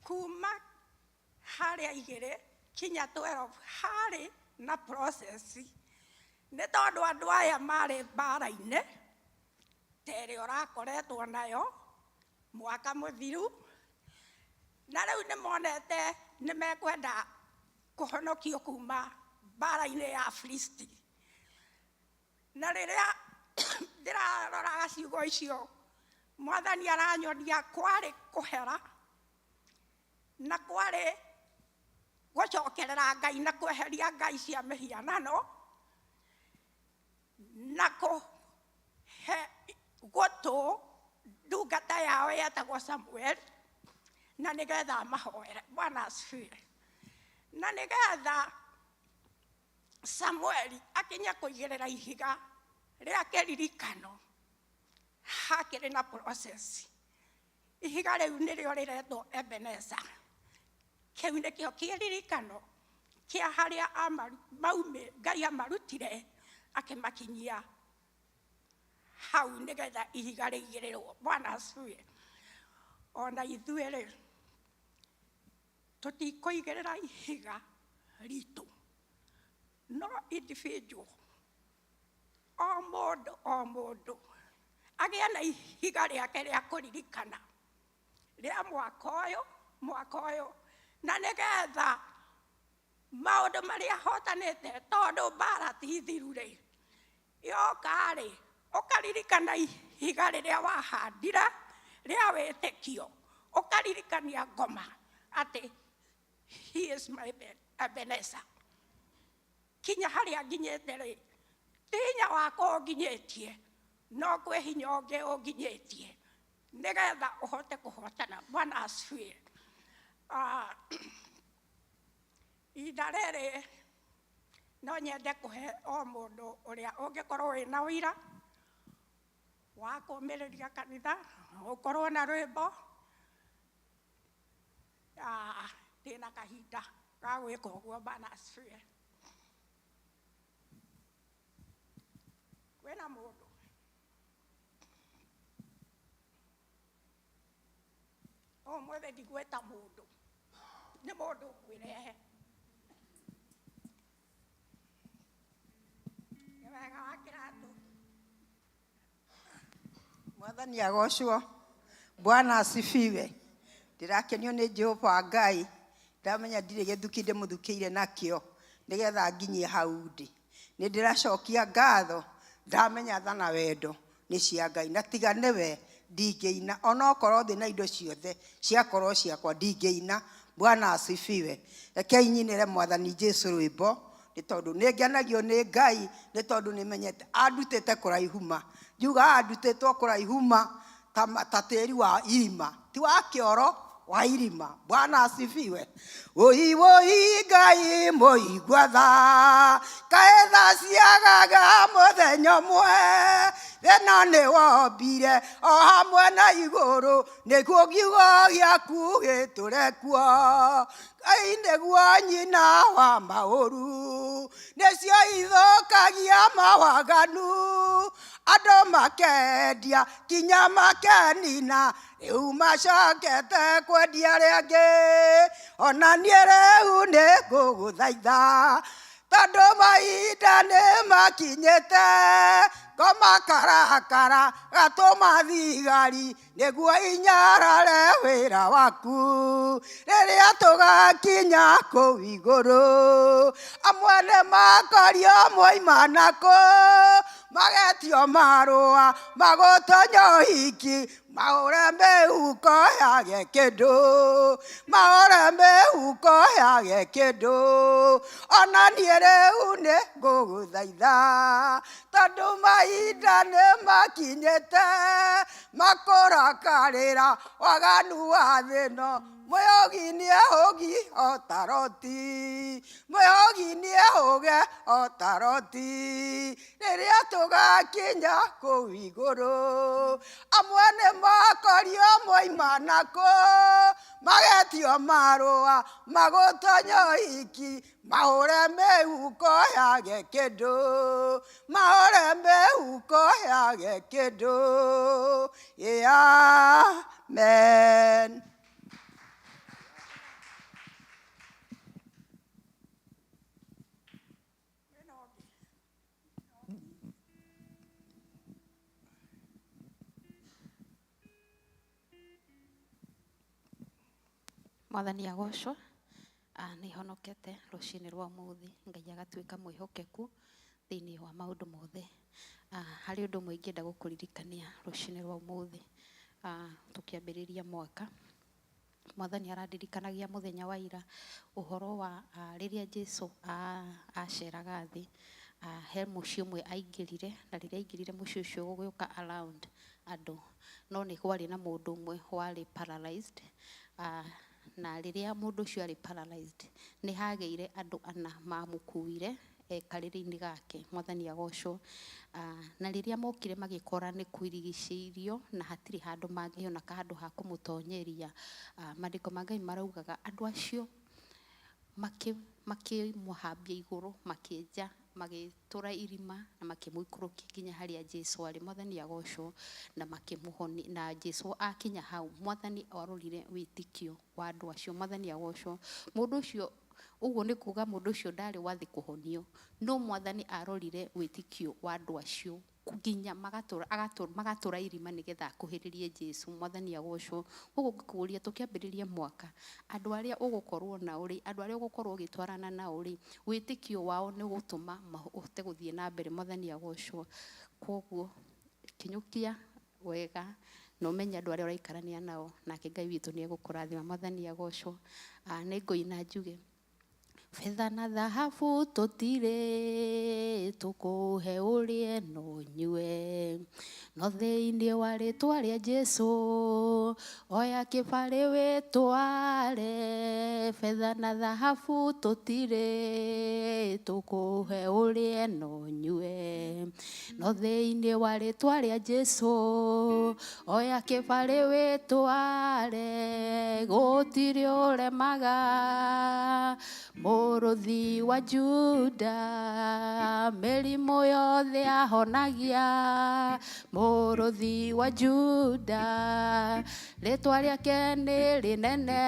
kuma harĩa 2 kinya 12, harĩ na process nĩ tondũ andũ aya marĩ mbara-inĩ ta ĩrĩa ũrakoretwo nayo mwaka mũthiru, na rĩu nĩ monete nĩ mekwenda kũhonokio kuma mbara-inĩ ya Filisti. Na rĩrĩa ndĩraroraga ciugo icio, Mwathani aranyonia kwarĩ kũhera na kwarĩ gũcokerera Ngai na kweheria ngai cia mĩhianano na kũhe gũtũ ndungata yao yetagwo Samuel na nĩgetha amahoere. Bwana asifiwe. Na nĩgetha Samueli akinye kũigĩrĩra ihiga rĩa kĩririkano, hakĩrĩ na process. Ihiga rĩu nĩrĩo rĩretwo Ebeneza. Kĩu nĩkĩo kĩririkano kĩa harĩa maumĩ Ngai amarutire akĩmakinyia hau nĩgetha ihiga rĩigĩrĩrwo. Bwana asifiwe. Ona ithuĩ rĩ, tũtikũigĩrĩra ihiga ritũ, no individual, o mũndũ o mũndũ agĩe na ihiga rĩake rĩa kũririkana rĩa mwaka ũyũ, mwaka ũyũ, na nĩgetha maũndũ marĩa ahotanĩte, tondũ mbara ti thiru rĩ, yoka rĩ, ũkaririkana ihiga rĩrĩa wahandire rĩa wĩtĩkio, ũkaririkania ngoma atĩ he is my Ebenezer. Kinya harĩa nginyĩte rĩ, ti hinya wakwa ũnginyĩtie, no kwĩ hinya ũngĩ ũnginyĩtie nĩgetha ũhote kũhotana. Bwana asifiwe. Ah, ihinda rĩrĩ no nyende kũhe o mũndũ ũrĩa ũngĩkorwo wĩna ũira. Wa kũũmĩrĩria kanitha ũkorwo na rwĩmbo. Ah, ndĩna kahinda ga gwĩka ũguo. Bwana asifiwe. Kwĩna mũndũ ũmũthĩ ndigwĩta mũndũ, nĩ mũndũ ngwĩrehe. Nĩ wega wa kĩratũ. Mwathani agocwo. Bwana asifiwe. Ndĩrakenio nĩ Jehova Ngai. Ndamenya ndirĩ gĩthuki ndĩmũthukĩire nakĩo nĩgetha nginyie hau ndĩ. Nĩ ndĩracokia ngatho, ndamenya tha na wendo nĩ cia Ngai, na tiga nĩwe ndingĩina, onokorwo thĩ na indo ciothe ciakorwo ciakwa, ndingĩina. Bwana asifiwe. Rekei nyinĩre Mwathani Jesu rwĩmbo, nĩ tondũ nĩ ngenagio nĩ Ngai, nĩ tondũ nĩ menyete andutĩte kũraihu ma. Njuga andutĩtwo kũraihu ma ta tĩri wa irima, ti wa kĩoro, wa irima. Bwana asifiwe. Woi woi, Ngai mũigua tha, kaĩ tha ciagaga mũthenya ũmwe? Thĩna nĩ wombire o hamwe na igũrũ, nĩguo kiugo gĩaku gĩtũre kuo. Ngai nĩguo nyina wa maũru, nĩcio ithũkagia mawaganu, andũ makendia kinya makenina, rĩu macokete kwendia arĩa angĩ. Ona niĩ rĩu nĩ ngũgũthaitha, tondũ mahinda nĩ makinyĩte, ngoma karakara gatũma thigari nĩguo inyarare wĩra waku. Rĩrĩa tũgakinya kũu igũrũ, amwe nĩ makorio moima nakũ, magetio marũa magũtonya ũhiki, mahũre mĩhuko yage kĩndũ, mahũre mĩhuko yage kĩndũ. Ona niĩ rĩu nĩ ngũgũthaitha, tondũ mahinda nĩ makinyĩte makũrakarĩra waganu wa thĩno. Mwĩhogi nĩ ehũgi o ta Loti, mwĩhogi nĩ ehũge o ta Loti. Rĩrĩa tũgakinya kũu igũrũ, amwe nĩ makorio moima nakũ, magetio marũa magũtonya ũhiki, mahũre mĩhuko yage kĩndũ, mahũre mĩhuko yage kĩndũ. Amen. Kwĩna ũngĩ? Mwathani agocwo. Nĩ honokete rũcinĩ rwa ũmũthĩ, Ngai agatuĩka mwĩhokeku thĩinĩ wa maũndũ mothe. Harĩ ũndũ ũmwe ingĩenda gũkũririkania rũcinĩ rwa ũmũthĩ, tũkĩambĩrĩria mwaka. Mwathani arandirikanagia mũthenya wa ira ũhoro wa rĩrĩa Jesu aceraga thĩ, he mũciĩ ũmwe aingĩrire, na rĩrĩa aingĩrire mũciĩ ũcio gũgĩũka around andũ, no nĩ kwarĩ na mũndũ ũmwe warĩ paralyzed. Na rĩrĩa mũndũ ũcio arĩ paralyzed, nĩ hagĩire andũ ana mamũkuire e karĩrĩ-inĩ gake. Mwathani agocwo. Na rĩrĩa mokire magĩkora nĩ kũirigicĩirio na hatirĩ handũ mangĩona handũ ha kũmũtonyeria, maandĩko ma Ngai maraugaga andũ acio makĩmũhambia igũrũ, makĩenja, magĩtũra irima na makĩmũikũrũkia nginya harĩa Jesu arĩ. Mwathani agocwo. Na makĩmũhonia, na Jesu akinya hau, Mwathani arorire wĩtĩkio wa andũ acio. Mwathani agocwo. Mũndũ ũcio, ũguo nĩ kuga mũndũ ũcio ndarĩ wathi kũhonio, no Mwathani arorire wĩtĩkio wa andũ acio nginya magatũra irima nĩgetha akuhĩrĩrie Jesu. Mwathani agocwo. Koguo ngũkũria, tũkĩambĩrĩria mwaka, andũ arĩa ũgũkorwo nao rĩ, andũ arĩa ũgũkorwo ũgĩtwarana nao rĩ, wĩtĩkio wao nĩ ũgũtũma ũhote gũthiĩ na mbere. Mwathani agocwo. Koguo kinyũkia wega na ũmenye andũ arĩa ũraikarania nao, nake Ngai witũ nĩ egũkũrathima. Mwathani agocwo. Nĩ ngũina njuge. Betha na thahabu tũtirĩ, tũkũhe ũrĩe na ũnyue. No thĩinĩ wa rĩtwa rĩa Jesũ, oya kĩbarĩ wĩtware. Betha na thahabu tũtirĩ, tũkũhe ũrĩe na ũnyue. No thĩinĩ wa rĩtwa rĩa Jesũ, oya kĩbarĩ wĩtware. Gũtirĩ ũremaga, mũrũthi wa Juda, mĩrimũ yothe ahonagia. Mũrũthi wa Juda, rĩtwa rĩake nĩ rĩnene.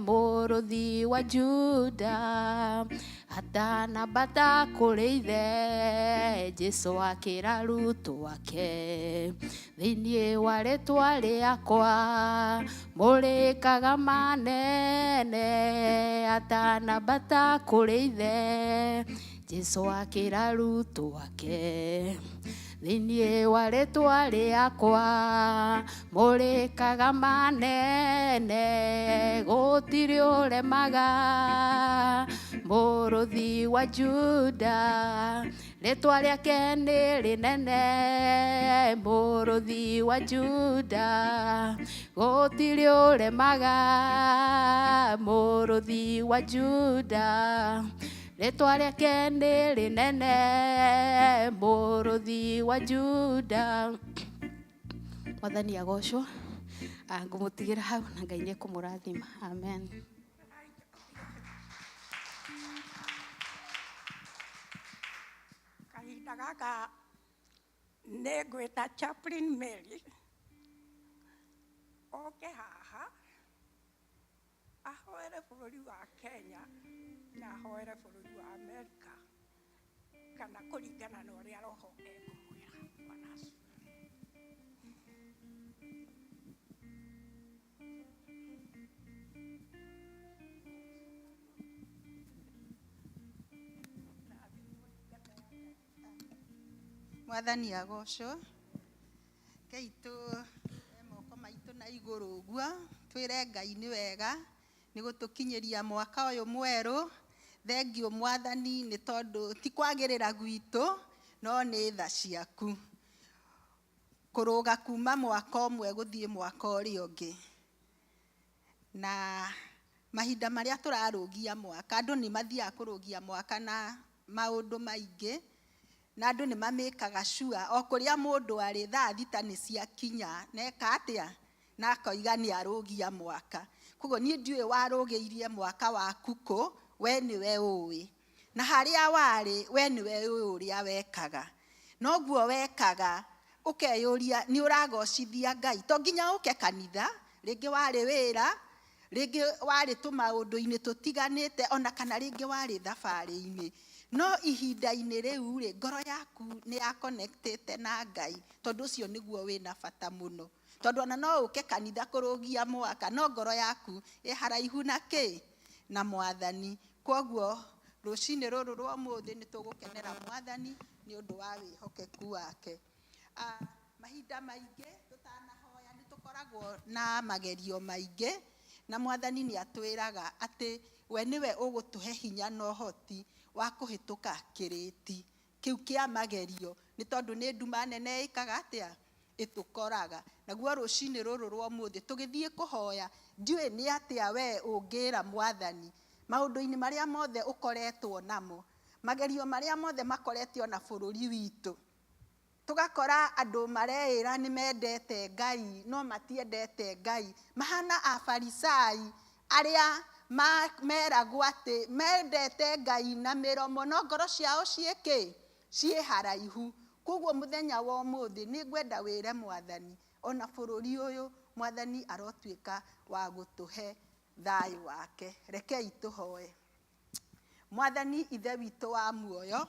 Mũrũthi wa Juda, atanambata kũrĩ ithe, Jesũ akĩra arutwo ake, thĩinĩ wa rĩtwa rĩakwa mũrĩkaga manene. Atanambata kũrĩ ithe, Jesũ akĩra arutwo ake, thĩinĩ wa rĩtwa rĩakwa mũrĩkaga manene. Gũtirĩ ũremaga, mũrũthi wa Juda, rĩtwa rĩake nĩ rĩnene. Mũrũthi wa Juda, gũtirĩ ũremaga, mũrũthi wa Juda, rĩtwa rĩake nĩ rĩnene. Mũrũthi wa Juda. Mwathani agocwo. Ngũmũtigĩra hau na Ngai nĩ ekũmũrathima. Amen. Kahinda gaka nĩ ngwĩta Chaplain Mary oke haha ahoere bũrũri wa Kenya na ahoere bũrũri wa Amerika kana kũringana na ũrĩa roho ekũmwĩra. Bwana asifiwe. Mwathani agocwo. Rekei tũoe moko maitũ na igũrũ ũguo, twĩre Ngai nĩ wega nĩ gũtũkinyĩria mwaka ũyũ mwerũ. Thengiũ Mwathani nĩ tondũ ti kwagĩrĩra gwitũ, no nĩ tha ciaku. Kũrũga kuma mwaka ũmwe gũthiĩ mwaka ũrĩa ũngĩ. Na mahinda marĩa tũrarũgia mwaka, andũ nĩ mathiaga kũrũgia mwaka na maũndũ maingĩ, na andũ nĩ mamĩkaga sure o kũrĩa mũndũ arĩ thaa thita nĩ ciakinya, neka atĩa? Na akoiga nĩ arũgia mwaka. Koguo niĩ ndiũĩ warũgĩirie mwaka waku kũ, we nĩwe ũĩ. Na harĩa warĩ, we nĩwe ũĩ ũrĩa wekaga. Noguo wekaga, ũkeyũria nĩ ũragocithia Ngai. To nginya ũke kanitha, rĩngĩ warĩ wĩra, rĩngĩ warĩ tũmaũndũ-inĩ tũtiganĩte, ona kana rĩngĩ warĩ thabarĩ-inĩ. No ihinda-inĩ rĩu rĩ, ngoro yaku nĩ ya connectĩte na Ngai, tondũ ũcio nĩguo wĩna bata mũno. Tondũ ona no ũke kanitha kũrũgia mwaka, no ngoro yaku ĩ haraihu na kĩ? Na Mwathani. Kwoguo rũcinĩ rũrũ rwa ũmũthĩ nĩ tũgũkenera Mwathani nĩ ũndũ wa wĩhokeku wake. Mahinda maingĩ tũtanahoya nĩ tũkoragwo na magerio maingĩ, na Mwathani nĩ atwĩraga atĩ we nĩwe ũgũtũhe hinya na ũhoti wa kũhĩtũka kĩrĩti kĩu kĩa magerio, nĩ tondũ nĩ nduma nene ĩkaga atĩa? Ĩtũkoraga. Naguo rũcinĩ rũrũ rwa ũmũthĩ tũgĩthiĩ kũhoya, ndiũĩ nĩ atĩa we ũngĩra Mwathani maũndũ-inĩ marĩa mothe ũkoretwo namo, magerio marĩa mothe makorete ona bũrũri witũ. Tũgakora andũ mareĩra nĩ mendete Ngai no matiendete Ngai. Mahana Afarisai arĩa meragwo atĩ mendete Ngai na mĩromo no ngoro ciao ciĩ kĩ? Ciĩ haraihu. Koguo mũthenya wa ũmũthĩ nĩ ngwenda wĩre Mwathani ona bũrũri ũyũ Mwathani arotuĩka wa gũtũhe thayũ wake. Rekei tũhoe. Mwathani Ithe witũ wa muoyo,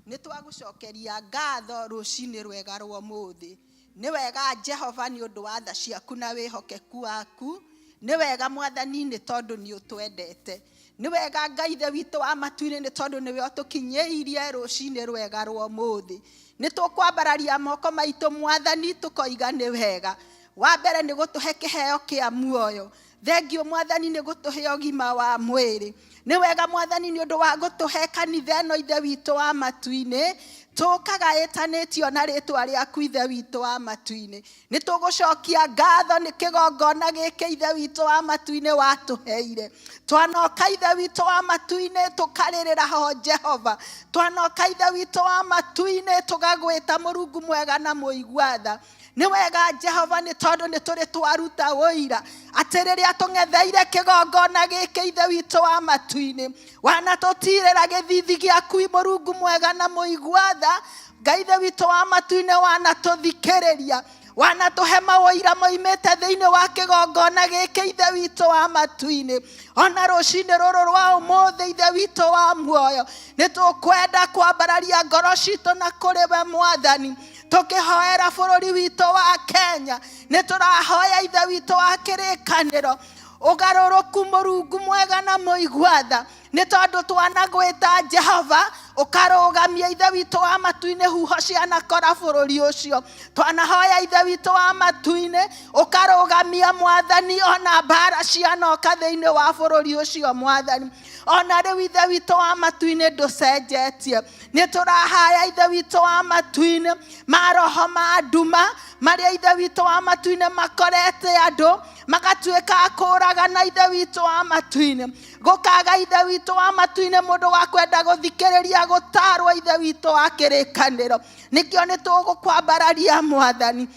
nĩ twagũcokeria ngatho rũcinĩ rwega rwa ũmũthĩ. Nĩ wega Jehova nĩ ũndũ wa tha ciaku na wĩhokeku waku. Nĩ wega Mwathani nĩ tondũ nĩ ũtwendete. Nĩ wega Ngai Ithe witũ wa matu-inĩ nĩ tondũ nĩwe ũtũkinyĩirie rũcinĩ rwega rwa ũmũthĩ. Nĩ tũkwambararia moko maitũ Mwathani tũkoiga nĩ wega. Wa mbere nĩ gũtũhe kĩheo kĩa muoyo. Thengiũ Mwathani nĩ gũtũhe ũgima wa mwĩrĩ. Nĩ wega Mwathani nĩ ũndũ wa gũtũhe kanitha ĩno Ithe witũ wa matu-inĩ, tũkaga ĩtanĩtio na rĩtwa rĩaku Ithe witũ wa matu-inĩ. Nĩ tũgũcokia ngatho nĩ kĩgongona gĩkĩ Ithe witũ wa matu-inĩ watũheire. Twanoka Ithe witũ wa matu-inĩ tũkarĩrĩra ho Jehova. Twanoka Ithe witũ wa matu-inĩ tũgagwĩta Mũrungu mwega na mũigua tha. Nĩ wega Jehova nĩ tondũ nĩ tũrĩ twaruta ũira atĩ rĩrĩa tũng'etheire kĩgongona gĩkĩ Ithe witũ wa matu-inĩ, wanatũtirĩra gĩthithi gĩaku Mũrungu mwega na mũigua tha. Ngai Ithe witũ wa matu-inĩ wanatũthikĩrĩria, wanatũhe maũira moimĩte thĩinĩ wa kĩgongona gĩkĩ Ithe witũ wa matu-inĩ. Ona rũcinĩ rũrũ rwa ũmũthĩ Ithe witũ wa muoyo, nĩ tũkwenda kwambararia ngoro citũ na kũrĩ we Mwathani, tũkĩhoera bũrũri witũ wa Kenya. Nĩ tũrahoya Ithe witũ wa kĩrĩkanĩro ũgarũrũku Mũrungu mwega na mũigua tha, nĩ tondũ twanagwĩta Jehova ũkarũgamia Ithe witũ wa matu-inĩ huho cianakora bũrũri ũcio. Twanahoya Ithe witũ wa matu-inĩ ũkarũgamia Mwathani ona mbara cianoka thĩinĩ wa bũrũri ũcio Mwathani. Ona rĩu Ithe witũ wa matu-inĩ ndũcenjetie. Nĩ tũrahaya Ithe witũ wa matu-inĩ maroho ma nduma marĩa Ithe witũ wa matu-inĩ makorete andũ magatuĩka a kũũragana Ithe witũ wa matu-inĩ. Gũkaga Ithe witũ wa matu-inĩ mũndũ wa kwenda gũthikĩrĩria gũtarwo Ithe witũ wa kĩrĩkanĩro. Nĩkĩo nĩ tũgũkwambararia Mwathani,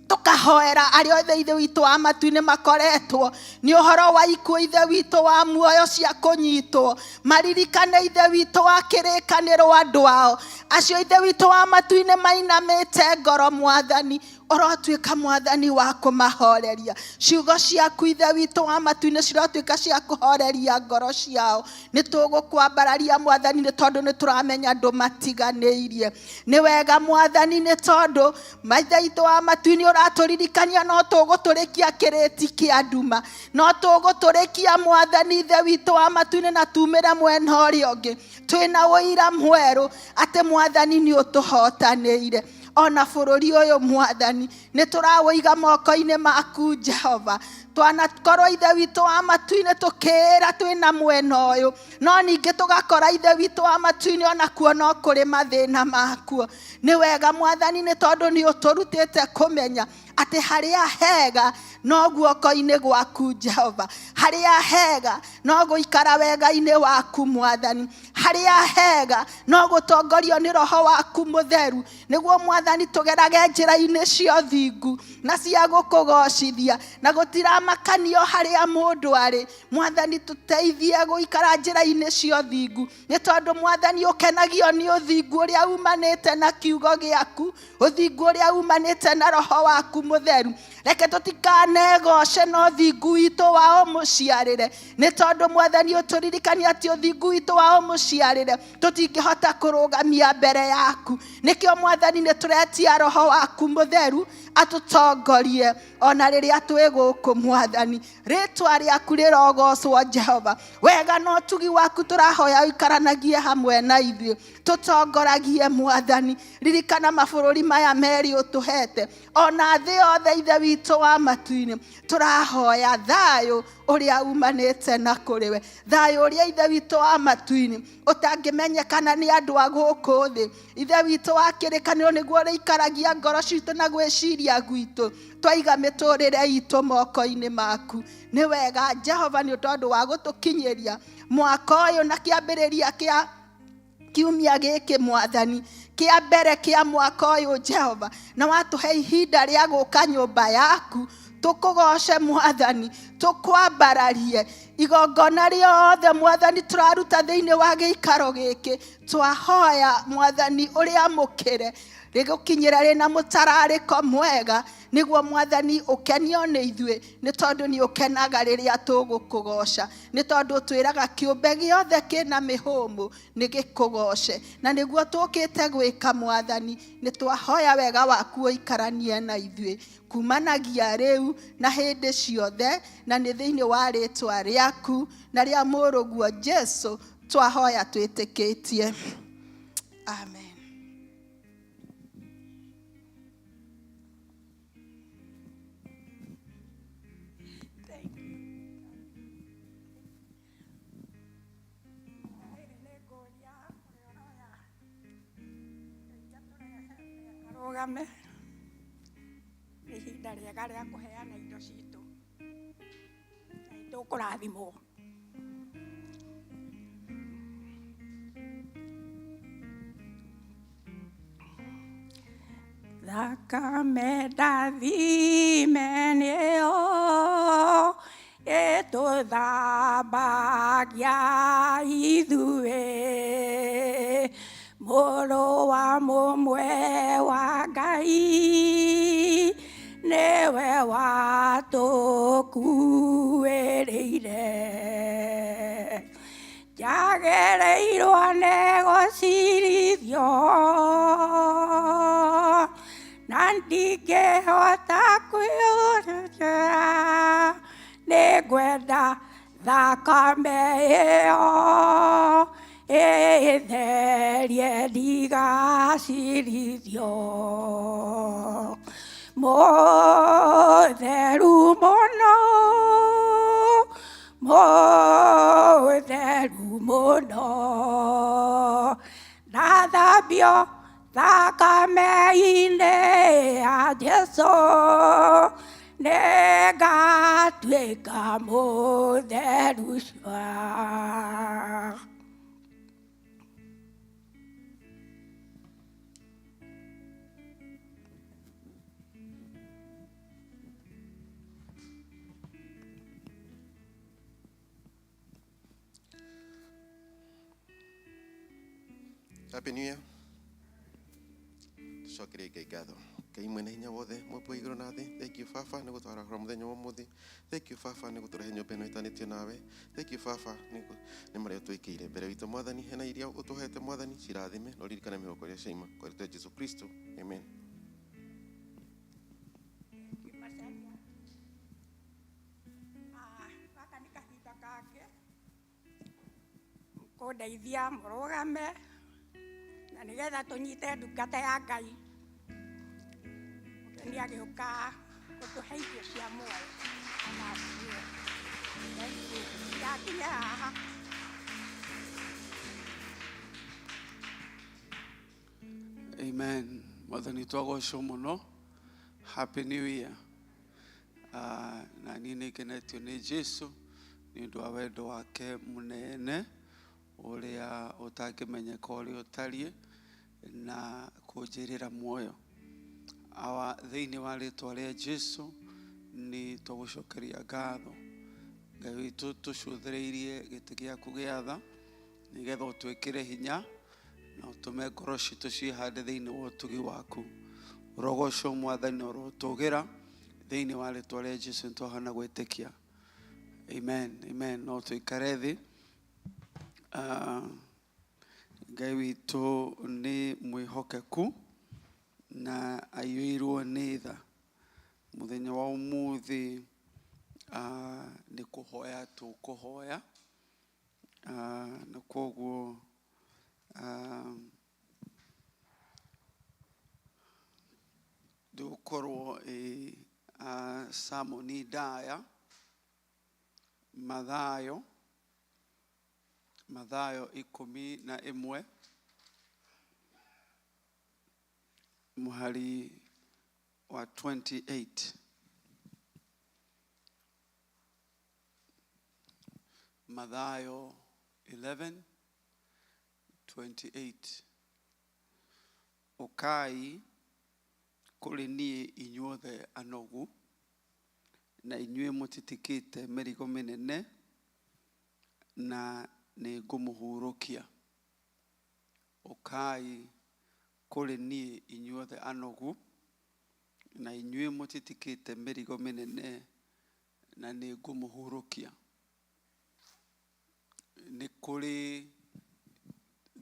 tũkahoera arĩa othe Ithe witũ wa matu-inĩ makoretwo nĩ ũhoro wa ikuũ Ithe witũ wa muoyo cia kũnyitwo, maririkane Ithe witũ wa kĩrĩkanĩro andũ ao acio Ithe witũ wa matu-inĩ mainamĩte ngoro. Mwathani ũrotuĩka Mwathani wa kũmahoreria. Ciugo ciaku Ithe witũ wa matu-inĩ cirotuĩka cia kũhoreria ngoro ciao. Nĩ tũgũkwambararia Mwathani nĩ tondũ nĩ tũramenya ndũmatiganĩirie. Nĩ wega Mwathani nĩ tondũ Ithe witũ wa matu-inĩ ũratũririkania no tũgũtũrĩkia kĩrĩti kĩa nduma, no tũgũtũrĩkia Mwathani Ithe witũ wa matu-inĩ na tumĩre mwena ũrĩa ũngĩ twĩna ũira mwerũ atĩ Mwathani nĩ ũtũhotanĩire. Ona bũrũri ũyũ Mwathani nĩ tũrawũiga moko-inĩ maku Jehova. Twanakorwo Ithe witũ wa matu-inĩ tũkĩĩra twĩna mwena ũyũ, no ningĩ tũgakora Ithe witũ wa matu-inĩ onakuo no kũrĩ mathĩna makuo. Nĩ wega Mwathani nĩ tondũ nĩ ũtũrutĩte kũmenya atĩ harĩa hega no guoko-inĩ gwaku Jehova, harĩa hega no gũikara wega-inĩ waku Mwathani, harĩa hega no gũtongorio nĩ Roho waku Mũtheru, nĩguo Mwathani tũgerage njĩra-inĩ cia ũthingu na cia gũkũgocithia, na gũtiramakanio harĩa mũndũ arĩ. Mwathani tũteithie gũikara njĩra-inĩ cia ũthingu, nĩ tondũ Mwathani ũkenagio nĩ ũthingu ũrĩa umanĩte na kiugo gĩaku, ũthingu ũrĩa umanĩte na Roho waku Mũtheru. Reke tũtikanegoce na ũthingu witũ wa ũmũciarĩre, nĩ tondũ Mwathani ũtũririkania atĩ ũthingu witũ wa ũmũciarĩre tũtingĩhota kũrũgamia mbere yaku. Nĩkĩo Mwathani nĩ tũretia Roho waku Mũtheru atũtongorie ona rĩrĩa twĩ gũkũ Mwathani. Rĩtwa rĩaku rĩrogocwo Jehova. Wega na ũtugi waku tũrahoya ũikaranagie hamwe na ithuĩ, tũtongoragie Mwathani. Ririkana mabũrũri maya merĩ ũtũhete, ona thĩ yothe Ithe witũ wa matu-inĩ. Tũrahoya thayũ ũrĩa umanĩte na kũrĩ we, thayũ ũrĩa Ithe witũ wa matu-inĩ ũtangĩmenyekana nĩ andũ a gũkũ thĩ. Ithe witũ wa kĩrĩkanĩro nĩguo ũrĩikaragia ngoro citũ na gwĩciria gwitũ, twaiga mĩtũrĩre itũ moko-inĩ maku. Nĩ wega Jehova nĩ tondũ wa gũtũkinyĩria mwaka ũyũ na kĩambĩrĩria kĩa kiumia gĩkĩ Mwathani, kĩa mbere kĩa mwaka ũyũ Jehova, na watũhe ihinda rĩa gũka nyũmba yaku tũkũgoce Mwathani, tũkwambararie igongona rĩothe Mwathani tũraruta thĩinĩ wa gĩikaro gĩkĩ. Twahoya Mwathani ũrĩamũkĩre rĩgũkinyĩra rĩna mũtararĩko mwega, nĩguo Mwathani ũkenio nĩ ithuĩ, nĩ tondũ nĩ ũkenaga rĩrĩa tũgũkũgoca, nĩ tondũ twĩraga kĩũmbe gĩothe kĩna mĩhũmũ nĩ gĩkũgoce, na nĩguo tũkĩte gwĩka Mwathani. Nĩ twahoya wega waku ũikaranie na ithuĩ kumanagia rĩu na hĩndĩ ciothe, na nĩ thĩinĩ wa rĩtwa rĩaku na rĩa mũrũguo Jesu twahoya twĩtĩkĩtie, amen. Thank you. Tũrũgame, nĩ ihinda rĩega rĩa kũheana indo citũ na nĩ tũkũrathimwo. Thakame ndathime nĩyo ĩtũthambagia ithuĩ, Mũrũ wa mũmwe wa Ngai nĩwe watũkuĩrĩire. Njagĩrĩirwo nĩ gũcirithio na ndingĩhota kwĩyũrĩra, nĩngwenda thakame ĩyo ĩtherie ndigacirithio. Mũtheru mũno, mũtheru mũno, ndathambio thakame-inĩ ya Jesũ, nĩngatuĩka mũtheru cua. Happy New Year. Tucokerie Ngai ngatho. Ngai mwene hinya wothe, mũmbi wa igũrũ na thĩ. Thank you Baba nĩ gũtwarahũra mũthenya wa ũmũthĩ. Thank you Baba nĩ gũtũrehe nyũmba ĩno ĩtanĩtio nawe. Thank you Baba nĩ marĩa ũtwĩkĩire. Mbere witũ Mwathani, hena iria ũtũhete Mwathani, cirathime na ũririkane mĩhuko ĩrĩa ciaima. Kwa rĩtwa Jesu Kristo. Amen. Macaria. Ah, gaka nĩ kahinda kangĩ kũndeithia mũrũgame na nĩgetha tũnyite ndungata ya Ngai mũgeni agĩũka gũtũhe irio cia muoyo anaciwe. Thank you. Ndakinya haha. Amen. Mwathani twagocwo mũno. Happy New Year. Na niĩ nĩ ngenetio nĩ Jesu nĩ ũndũ wa wendo wake mũnene ũrĩa ũtangĩmenyeka ũrĩa ũtariĩ na kũnjĩrĩra muoyo. Awa, thĩinĩ wa rĩtwa rĩa Jesu nĩ tũgũcokeria ngatho. Ngai witũ, tũcũthĩrĩirie gĩtĩ gĩaku gĩa tha nĩgetha ũtwĩkĩre hinya na ũtũme ngoro citũ ciĩhande thĩinĩ wa ũtugi waku. Ũrogocwo Mwathani na ũrotũgĩra thĩinĩ wa rĩtwa rĩa Jesu nĩtwahona gwĩtĩkia. Amen. Amen. No tũikare thĩ. Ngai witũ nĩ mwĩhokeku na aiyũirwo nĩ tha. Mũthenya wa ũmũthĩ nĩ kũhoya tũkũhoya, na kwoguo ndĩgũkorwo ĩ sermon ndaya. Mathayo 11 mũhari wa 28. Mathayo 11:28. Ũkai kũrĩ niĩ inyuothe anogu na inyuĩ mũtitikĩte mĩrigo mĩnene, na nĩngũmũhurũkia. Ũkai kũrĩ niĩ inyuothe anogu na inyuĩ mũtitikĩte mĩrigo mĩnene, na nĩngũmũhurũkia. Nĩ kũrĩ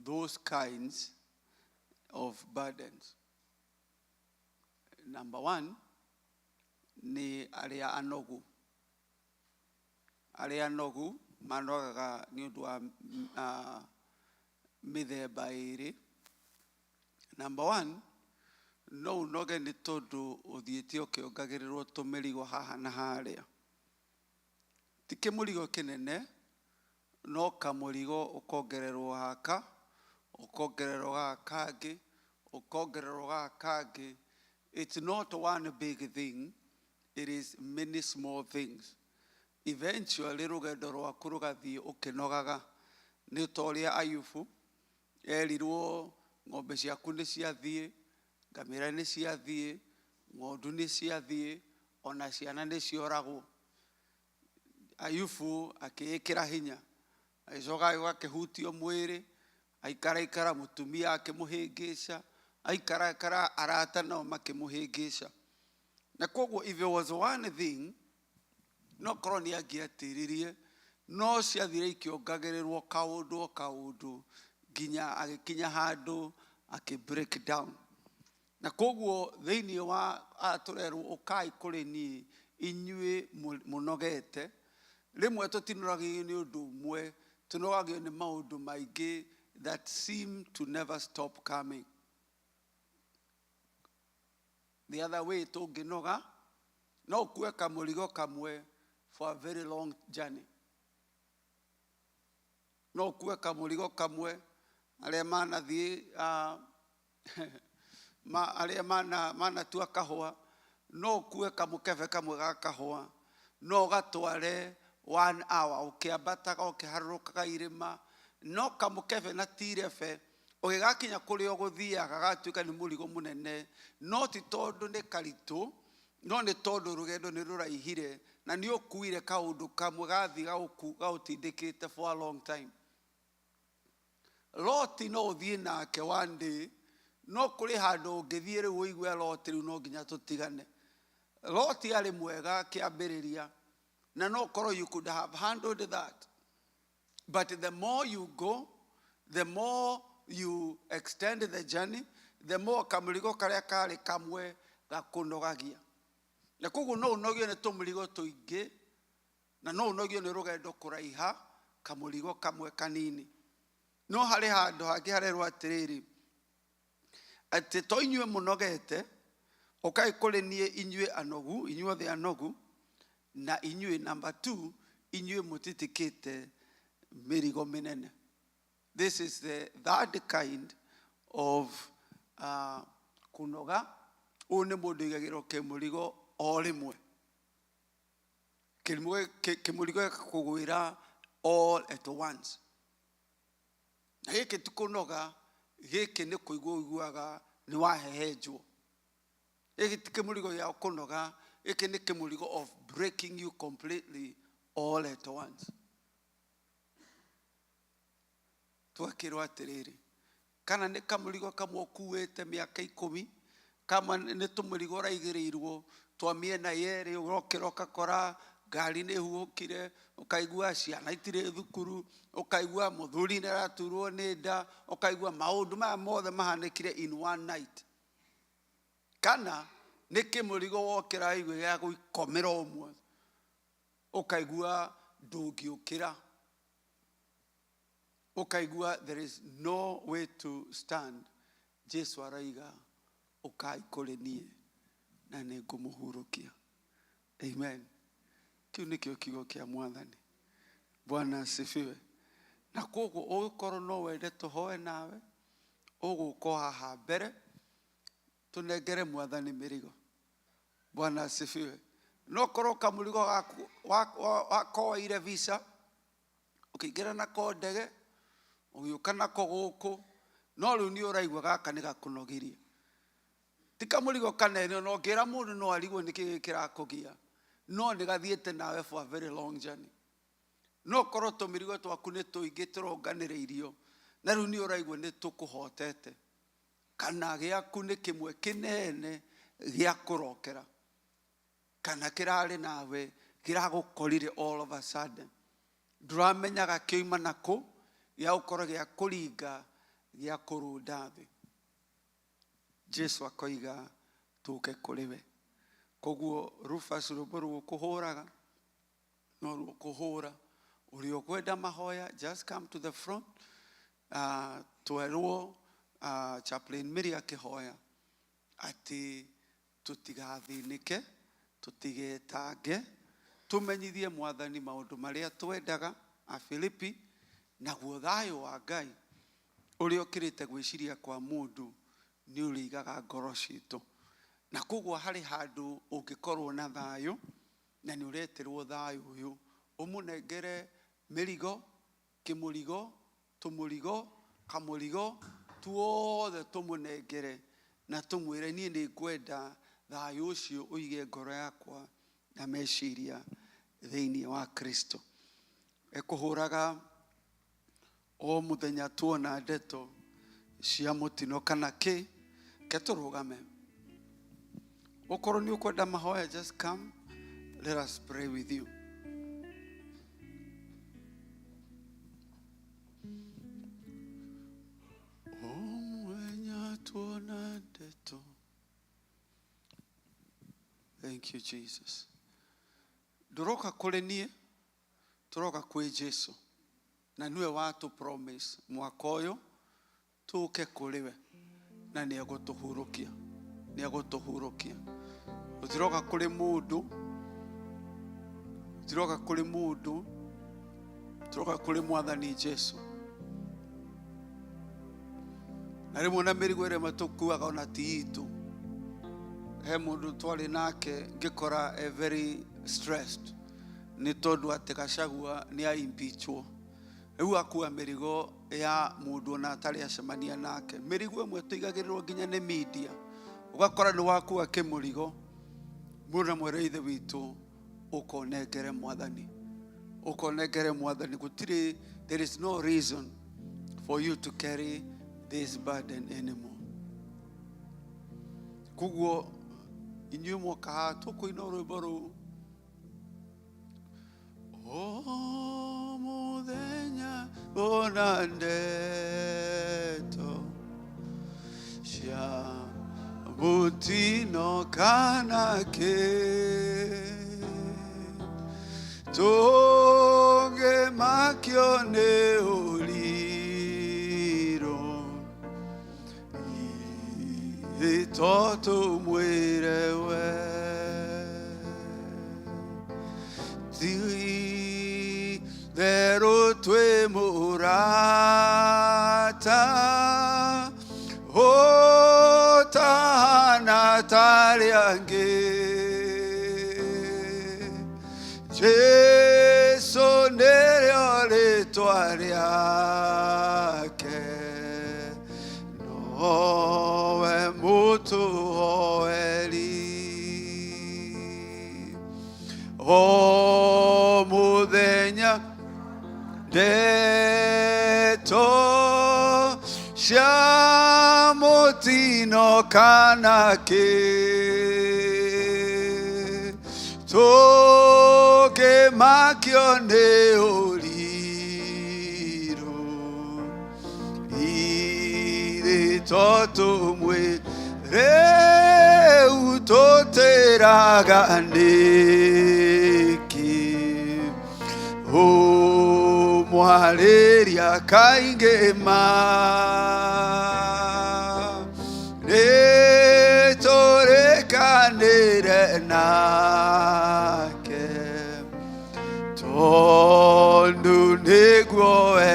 those kinds of burdens. Number one nĩ arĩa anogu. Arĩa anogu manogaga nĩ ũndũ wa mĩthemba ĩrĩ. Number one, no ũnoge nĩ tondũ ũthiĩte ũkĩongagĩrĩrwo tũmĩrigo haha na harĩa. Ti kĩmũrigo kĩnene, no kamũrigo ũkongererwo haka, ũkongererwo gaka kangĩ, ũkongererwo gaka kangĩ. It's not one big thing, it is many small things. Eventually rũgendo rwaku rũgathiĩ ũkĩnogaga. Nĩ ta ũrĩa Ayubu erirwo ng'ombe ciaku nĩ ciathiĩ, ngamĩra nĩ ciathiĩ, ng'ondu nĩ ciathiĩ, ona ciana nĩ cioragwo. Ayubu akĩĩkĩra hinya, agĩcoka agĩũka akĩhutio mwĩrĩ, aikaraikara mũtumia akĩmũhĩngĩca, aikaraikara arata nao makĩmũhĩngĩca. Na koguo if there was one thing, no korwo nĩ angĩatĩririe, no ciathire ikĩongagĩrĩrwo kaũndũ o kaũndũ nginya agĩkinya handũ akĩ break down. Na koguo thĩinĩ wa tũrerwo ũkai kũrĩ niĩ inyuĩ mũnogete. Rĩmwe tũtinogagio nĩ ũndũ ũmwe, tũnogagio nĩ maũndũ maingĩ that seem to never stop coming. The other way tũngĩnoga, no ũkue kamũrigo kamwe for a very long journey. No ũkue kamũrigo kamwe arĩa manathiĩ arĩa manatua kahũa, no ũkue kamũkebe kamwe ga kahũa, no ũgatware 1 hour ũkĩambataga ũkĩharũrũkaga irĩma, no kamũkebe na ti irebe, ũgĩgakinya kũrĩa ũgũthiaga gagatuĩka nĩ mũrigo mũnene, no ti tondũ nĩ karitũ, no nĩ tondũ rũgendo nĩ rũraihire na nĩ ũkuire kaũndũ kamwe gathiĩ gaũtindĩkĩte for a long time. Loti no ũthiĩ nake one day, no kũrĩ handũ ũngĩthiĩ rĩu ũigue Loti rĩu no nginya tũtigane. Loti arĩ mwega kĩambĩrĩria, na no korwo you could have handled that. But the more you go, the more you extend the journey, the more kamũrigo karĩa karĩ kamwe gakũnogagia. Na koguo no ũnogio nĩ tũmũrigo tũingĩ, na no ũnogio nĩ rũgendo kũraiha kamũrigo kamwe kanini. No harĩ handũ hangĩ harerwo atĩrĩrĩ, atĩ to inyuĩ mũnogete, ũkai kũrĩ niĩ inyuĩ anogu, inyuothe anogu, na inyuĩ number 2, inyuĩ mũtitikĩte mĩrigo mĩnene. This is the third kind of kũnoga. Ũyũ nĩ mũndũ ũigagĩrwo kĩmũrigo o rĩmwe. Kĩmũrigo gĩgakũgwĩra all at once. Na gĩkĩ ti kũnoga, gĩkĩ nĩ kũigua ũiguaga nĩ wahehenjwo. Gĩkĩ ti kĩmũrigo gĩa kũnoga, gĩkĩ nĩ kĩmũrigo of breaking you completely all at once. Twakĩrwo atĩrĩrĩ, kana nĩ kamũrigo kamwe ũkuĩte mĩaka 10, kama nĩ tũmũrigo ũraigĩrĩirwo twa mĩena yerĩ, ũrokĩra ũgakora ngari nĩ ĩhuhũkire, ũkaigua ciana itirĩ thukuru, ũkaigua mũthuri nĩ araturwo nĩ nda, ũkaigua maũndũ maya mothe mahanĩkire in one night. Kana nĩ kĩmũrigo wokĩra waigua gĩa gũikomera ũmwe, ũkaigua ndũngĩũkĩra, ũkaigua there is no way to stand. Jesu araiga ũkai kũrĩ niĩ na nĩngũmũhurũkia. Amen. Kĩu nĩkĩo kiugo kĩa Mwathani. Bwana asifiwe. Na koguo ũngĩkorwo no wende tũhoe nawe, ũgũka o haha mbere, tũnengere Mwathani mĩrigo. Bwana asifiwe. No korwo kamũrigo gaku wakoire visa, ũkĩingĩra nako ndege, ũgĩũka nako gũkũ, no rĩu nĩ ũraigua gaka nĩ gakũnogirie. Ti kamũrigo kanene, no ũngĩra mũndũ no arigwo nĩkĩ gĩkĩ kĩrakũgia, no nĩ gathiĩte nawe for a very long journey. No korwo tũmĩrigo twaku nĩ tũingĩ tũronganĩrĩirio, na rĩu nĩ ũraigua nĩ tũkũhotete. Kana gĩaku nĩ kĩmwe kĩnene gĩa kũrokera, kana kĩrarĩ nawe kĩragũkorire all of a sudden, ndũramenyaga kĩoima nakũ, gĩa gũkorwo gĩa kũringa, gĩa kũrũnda thĩ. Jesu akoiga tũke kũrĩ we. Koguo Rufus rwĩmbo rũu ũkũhũraga no ruo kũhũra, ũrĩa ũkwenda mahoya just come to the front. Twerwo Chaplain Mary akĩhoya atĩ tũtigathĩnĩke, tũtigetange, tũmenyithie Mwathani maũndũ marĩa twendaga, a Filipi, naguo thayũ wa Ngai ũrĩa ũkĩrĩte gwĩciria kwa mũndũ nĩ ũrĩigaga ngoro citũ. Na koguo harĩ handũ ũngĩkorwo na thayũ, na nĩ ũreterwo thayũ ũyũ, ũmũnengere mĩrigo, kĩmũrigo, tũmũrigo, kamũrigo, tuothe tũmũnengere na tũmwĩre niĩ nĩ ngwenda thayũ ũcio ũige ngoro yakwa na meciria thĩinĩ wa Kristo. Ekũhũraga o mũthenya tuona ndeto cia mũtino kana kĩ, ke tũrũgame. Okorwo nĩ ũkwenda mahoya, just come, let us pray with you. O mũthenya tuona ndeto. Thank you, Jesus. Ndũroka kũrĩ niĩ, tũroka kwĩ Jesu. Na nĩwe watũ promise mwaka ũyũ tũke kũrĩ we na nĩ egũtũhurũkia, nĩ egũtũhurũkia. Tũtiroka kũrĩ mũndũ, tũtiroka kũrĩ mũndũ, tũroka kũrĩ Mwathani Jesu. Na rĩmwe na mĩrigo ĩrĩa matũkuaga ona ti itũ. He mũndũ twarĩ nake ngĩkora e very stressed nĩ tondũ atĩ Gachagua nĩ a impeachwo. Rĩu akua mĩrigo ya mũndũ ona atarĩ acemania nake. Mĩrigo ĩmwe tũigagĩrĩrwo nginya nĩ media. Ũgakora nĩ wakua kĩmũrigo, mũndũ na mwĩre ithe witũ ũkonengere Mwathani, ũkonengere Mwathani. Gũtirĩ, there is no reason for you to carry this burden anymore. Koguo inyuĩ mwoka haha tũkũina rwĩmbo rũu, o mũthenya ona ndeto cia mũtino kana kĩ, tũngĩmakio nĩ ũrirũ, ithe to tũmwĩre we. Ti therũ twĩ mũrata ũtahana tarĩ angĩ, Jesu nĩrĩo rĩtwa rĩake, nowe mũtũhoeri. O mũthenya ndeto cia mũtino kana kĩ, tũngĩmakio nĩ ũrirũ, ithe to tũmwĩre rĩu tũtĩraga nĩkĩ, ũmwarĩria kaingĩ ma, nĩ tũrĩkanĩre nake, tondũ nĩguo we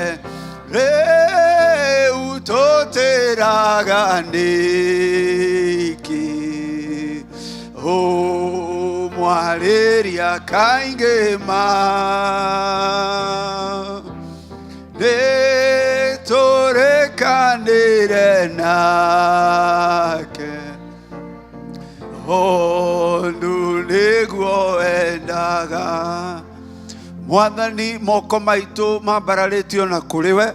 rĩu tũtĩraga nĩkĩ, ũmwarĩria kaingĩ ma, nĩ tũrĩkanĩre nake, tondũ nĩguo endaga. Mwathani, moko maitũ mambararĩtio na kũrĩ we,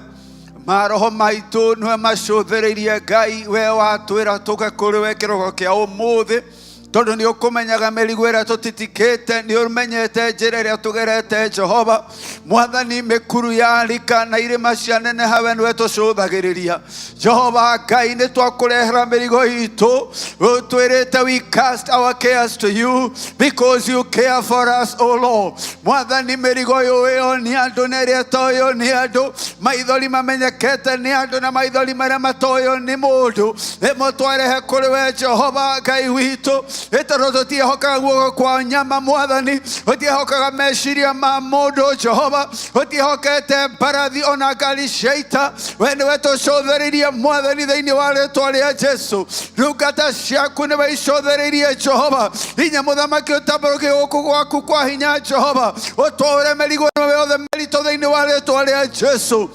maroho maitũ nĩwe macũthĩrĩirie. Ngai, we watwĩra tũke kũrĩ we kĩroko kĩa ũmũthĩ, tondũ nĩ ũkũmenyaga mĩrigo ĩrĩa tũtitikĩte, nĩ ũmenyete njĩra ĩrĩa tũgerete. Jehova Mwathani, mĩkuru ya rika na irĩma cia neneha, we nĩwe tũcũthagĩrĩria. Jehova Ngai, nĩ twakũrehera mĩrigo itũ. Ũtwĩrĩte we cast our cares to you because you care for us, O Lord. Mwathani, mĩrigo yũĩo nĩ andũ na ĩrĩa ĩtoĩo nĩ andũ, maithori mamenyekete nĩ andũ na maithori marĩa matoĩo nĩ mũndũ, nĩmo twarehe kũrĩ we, Jehova Ngai witũ. Ĩ tondũ tũtiĩhokaga guoko kwa nyama mwathani, tũtiĩhokaga meciria ma mũndũ Jehova, tũtiĩhokete mbarathi ona ngari cia ita. We nĩwe tũcũthĩrĩirie mwathani thĩinĩ wa rĩtwa rĩa Jesu. Ndungata ciaku nĩwe icũthĩrĩirie Jehova. Hinya mũthamaki ũtambũrũkie guoko gwaku kwa hinya Jehova, ũtũũre mĩrigo ĩno yothe mĩritũ thĩinĩ wa rĩtwa rĩa Jesu.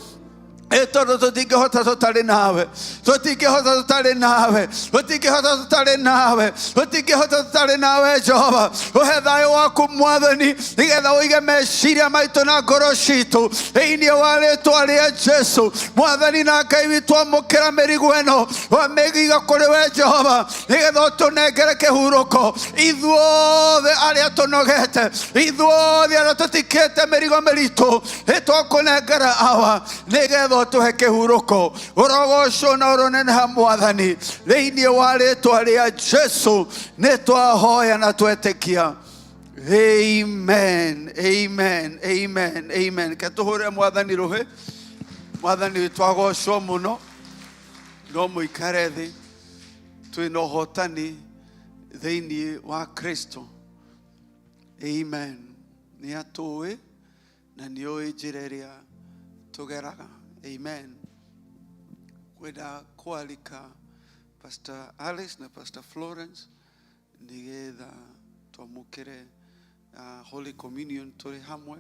Ĩ tondũ tũtingĩhota tũtarĩ nawe, tũtingĩhota tũtarĩ nawe, tũtingĩhota tũtarĩ nawe, tũtingĩhota tũtarĩ nawe Jehova. Ũhe thayũ waku mwathani, nĩgetha ũige meciria maitũ na ngoro citũ thĩinĩ wa rĩtwa rĩa Jesu. Mwathani na Ngai witũ, amũkĩra mĩrigo ĩno wamĩiga kũrĩ we Jehova, nĩgetha ũtũnengere kĩhurũko ithuothe arĩa tũnogete, ithuothe arĩa tũtikĩte mĩrigo mĩritũ, nĩtwakũnengera awa nĩgetha ũtũhe kĩhurũko. Ũrogocwo na ũroneneha mwathani, thĩinĩ wa rĩtwa rĩa Jesu nĩtwahoya na twetĩkia. Amen, amen, amen, amen. Ke tũhũre mwathani rũhĩ. Mwathani witũ agocwo mũno. No mũikare thĩ, twĩna ũhotani thĩinĩ wa Kristo. Amen. Nĩ atũĩ na nĩ oĩ njĩra ĩrĩa tũgeraga. Amen. Kwenda kwarika Pastor Alice na Pastor Florence nĩgetha twamũkĩre Holy Communion tũrĩ hamwe.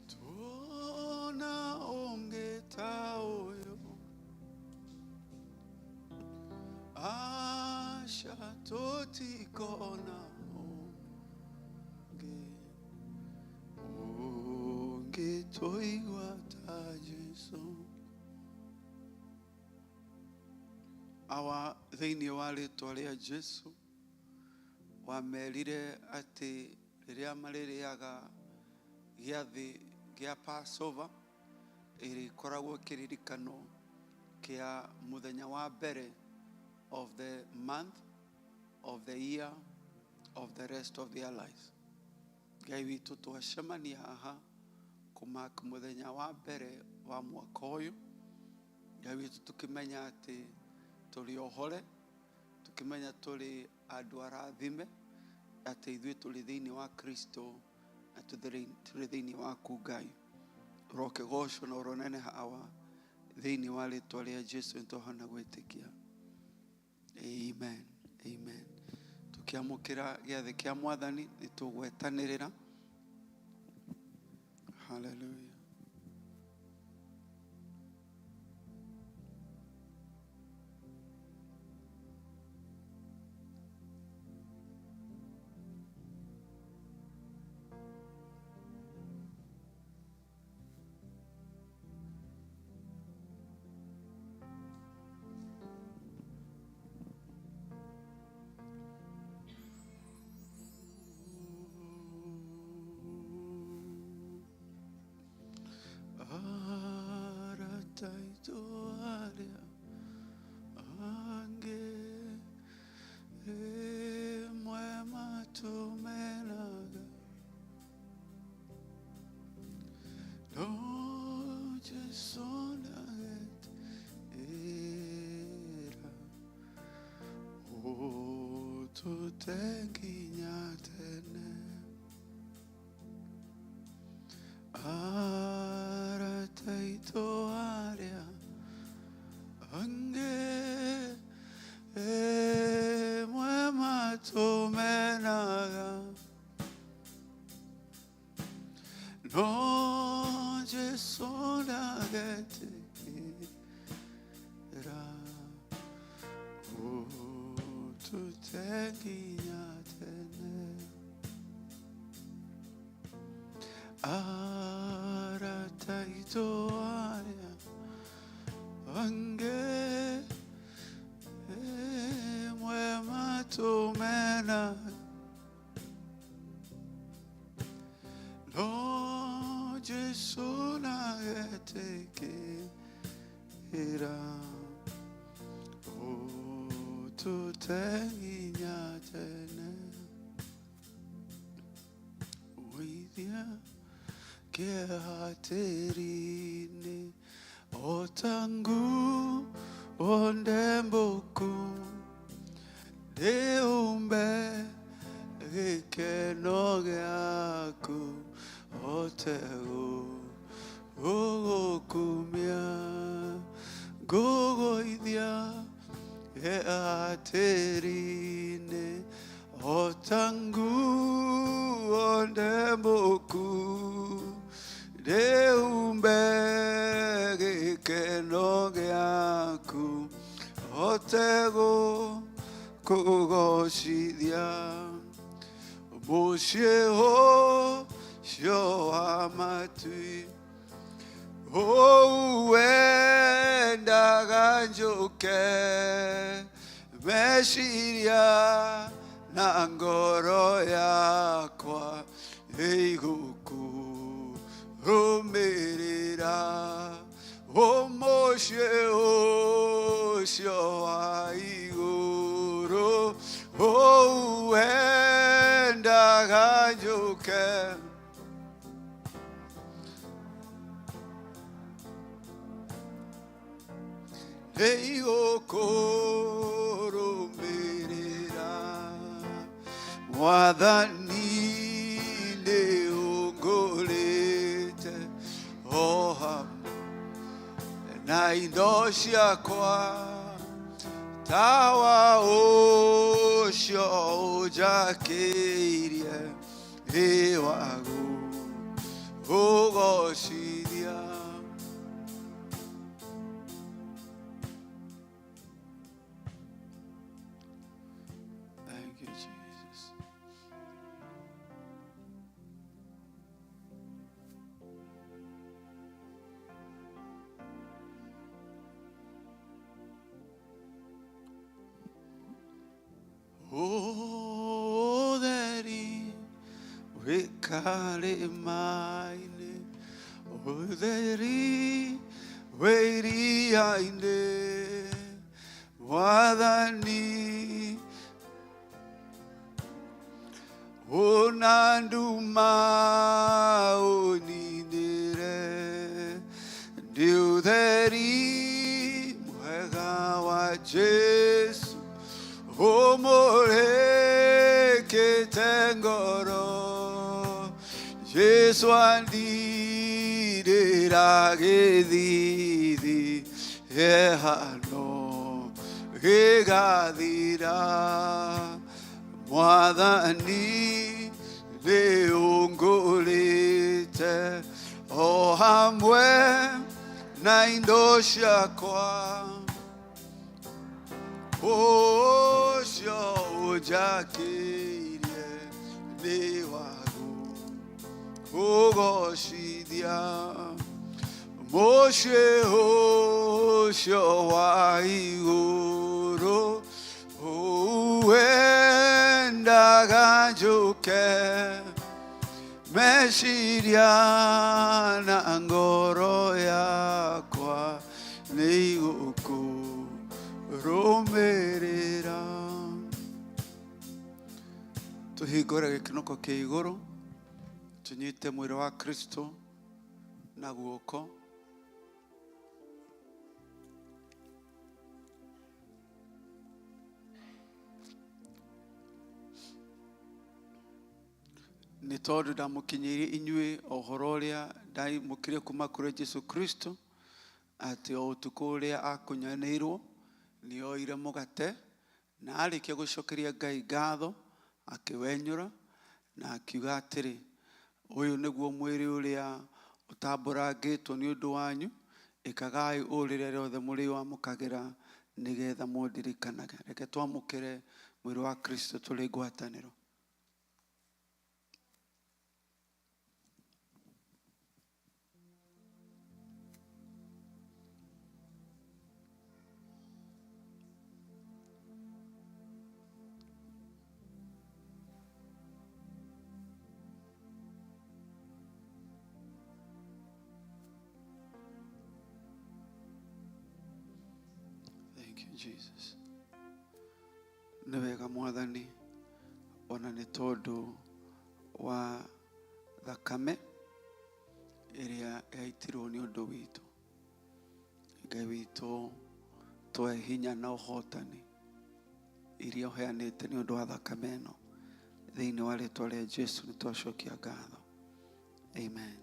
Tuona ũngĩ ta ũyũ, aca tũtikona ũngĩ, ũngĩ tũigua ta Jesu. Awa, thĩinĩ wa rĩtwa rĩa Jesu, wamerire atĩ rĩrĩa marĩrĩaga gĩathĩ gĩa Passover, ĩrĩkoragwo kĩririkano kĩa mũthenya wa mbere of the month of the year of the rest of their lives. Ngai witũ, twacemania haha kũmark mũthenya wa mbere wa mwaka ũyũ. Ngai witũ, tũkĩmenya atĩ tũrĩ ohore, tũkĩmenya tũrĩ andũ arathime, atĩ ithuĩ tũrĩ thĩinĩ wa Kristo na tũrĩ thĩinĩ waku Ngai. Ũrokĩgocwo na ũroneneha awa, thĩinĩ wa rĩtwa rĩa Jesu nĩtwahona gwĩtĩkia. Amen, amen. Tũkĩamũkĩra gĩathĩ kĩa mwathani nĩtũgwetanĩrĩra. Hallelujah. Arataito aria ange emwe matumenaga no Jesu naget era otutenginya tene arataito aria ange emwe matumenaga no Jesu naget era otutenginya tene arataito aria ange emwe matumena no Jesu nagetekera otutenginya tene Oithia Kĩeha tĩri-inĩ o ta nguo ndembũku ndĩhumbe gĩkeno gĩaku hote gũgũkumia ngũgũithia kĩeha tĩri-inĩ o ta nguo ndembũku ndĩhumbe gĩkeno gĩaku hote gũkũgocithia mũciĩ ũcio wa matui ũũ wendaga njũke meciria na ngoro yakwa ĩgũkũrũmĩrĩra ũmũciĩ ũcio wa igũrũ ũũ wendaga njũke ĩgũkũrũmĩrĩra mwathani nĩ ũngũrĩte o hamwe na indo ciakwa tawa ũcio ũnjakĩirie ĩ wagu ũgocithia. Thank you, Jesus. Ũtheri wĩ karĩma-inĩ, ũtheri wĩ iria-inĩ, Mwathani ona nduma ũninĩre, nĩ ũtheri mwega wa Jesu ũmũrĩkĩte ngoro. Jesu andirĩra gĩthithi kĩhano gĩgathira. Mwathani nĩ ũngũrĩte o hamwe na indo ciakwa ũcio ũnjakĩirie nĩ wagu kũgocithia mũciĩ ũcio wa igũrũ wendaga njũke meciria na ngoro yakwa nĩ igũkũrũmĩrĩra. Tũhingũre gĩkunĩko kĩa igũrũ tũnyite mwĩrĩ wa Kristo na guoko. Nĩ tondũ ndamũkinyĩirie inyuĩ ũhoro ũrĩa ndamũkĩire kuma kũrĩ Jesu Kristo atĩ o ũtukũ ũrĩa akunyanĩirwo nĩ oire mũgate na arĩkia gũcokeria Ngai ngatho akĩwenyũra na akiuga atĩrĩ, ũyũ nĩguo mwĩrĩ ũrĩa ũtambũrangĩtwo nĩ ũndũ wanyu, ĩkagai ũũ rĩrĩa rĩothe mũrĩwamũkagĩra nĩgetha mũndirikanage. Reke twamũkĩre mwĩrĩ wa Kristo tũrĩ ngwatanĩro. Thank you, Jesus. Nĩ wega Mwathani ona nĩ tondũ wa thakame ĩrĩa yaitirwo nĩ ũndũ witũ. Ngai witũ, tũhe hinya na ũhotani iria ũheanĩte nĩ ũndũ wa thakame ĩno. Thĩinĩ wa rĩtwa rĩa Jesu nĩ twacokia ngatho. Amen.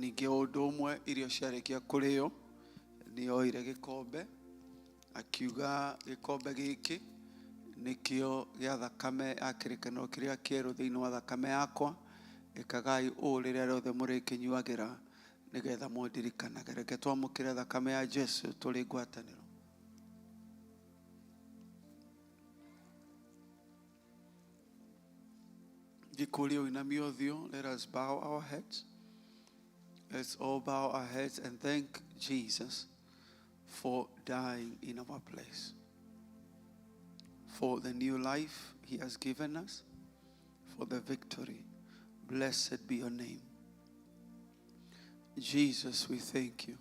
Ningĩ o ũndũ ũmwe irio ciarĩkia kũrĩo nĩ oire gĩkombe akiuga gĩkombe gĩkĩ nĩkĩo gĩa thakame ya kĩrĩkanĩro kĩrĩa kĩerũ thĩinĩ wa thakame yakwa. Ĩkagai ũũ rĩrĩa rĩothe mũrĩkĩnyuagĩra nĩgetha mũndirikanage. Reke twamũkĩre thakame ya Jesu tũrĩ ngwatanĩro. Ngĩkũria ũinamie ũthiũ, let us bow our heads. Let's all bow our heads and thank Jesus for dying in our place, for the new life he has given us, for the victory. Blessed be your name. Jesus, we thank you.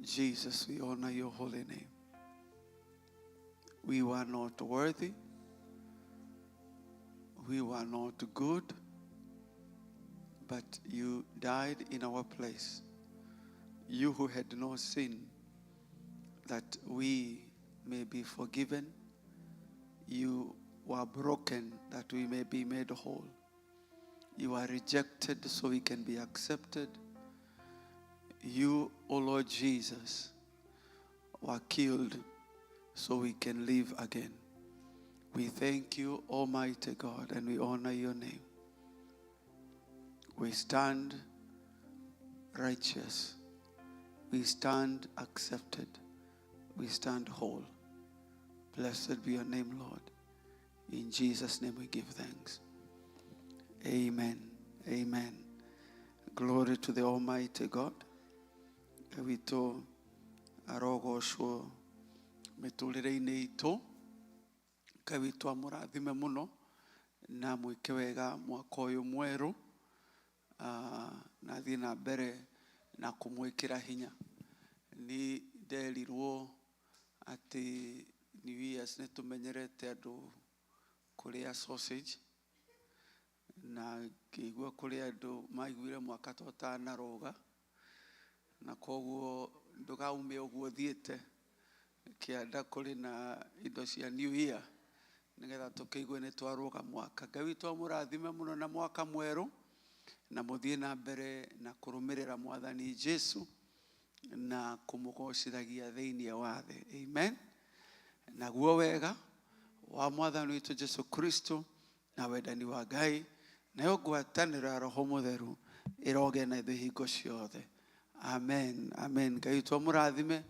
Jesus, we honor your holy name. We were not worthy. We were not good, but you died in our place. You who had no sin, that we may be forgiven. You were broken that we may be made whole. You are rejected so we can be accepted. You, O Lord Jesus, were killed so we can live again. We thank you, Almighty God, and we honor your name. We stand righteous. We stand accepted. We stand whole. Blessed be your name, Lord. In Jesus' name we give thanks. Amen. Amen. Glory to the Almighty God. Ngai witũ arogocwo mĩtũrĩre-inĩ itũ. Ngai witũ amũrathime mũno na mwĩke wega mwaka ũyũ mwerũ, na athiĩ na mbere na kũmwĩkĩra hinya. Nĩ nderirwo atĩ New Year's nĩ tũmenyerete andũ kũrĩa sausage, na ngĩigua kũrĩ andũ maiguire mwaka ta ũtanarũga, na koguo ndũgaume ũguo ũthiĩte kĩanda kũrĩ na indo cia New Year nĩgetha tũkĩigue nĩ twarũga mwaka. Ngai witũ amũrathime mũno na mwaka mwerũ, na mũthiĩ na mbere na kũrũmĩrĩra Mwathani Jesu na kũmũgocithagia thĩinĩ wa thĩ. Amen. Naguo wega wa Mwathani witũ Jesu Kristo na wendani wa Ngai nayo ngwatanĩro ya Roho Mũtheru ĩrogĩa na ithuĩ hingo ciothe. Amen. Amen. Ngai witũ amũrathime.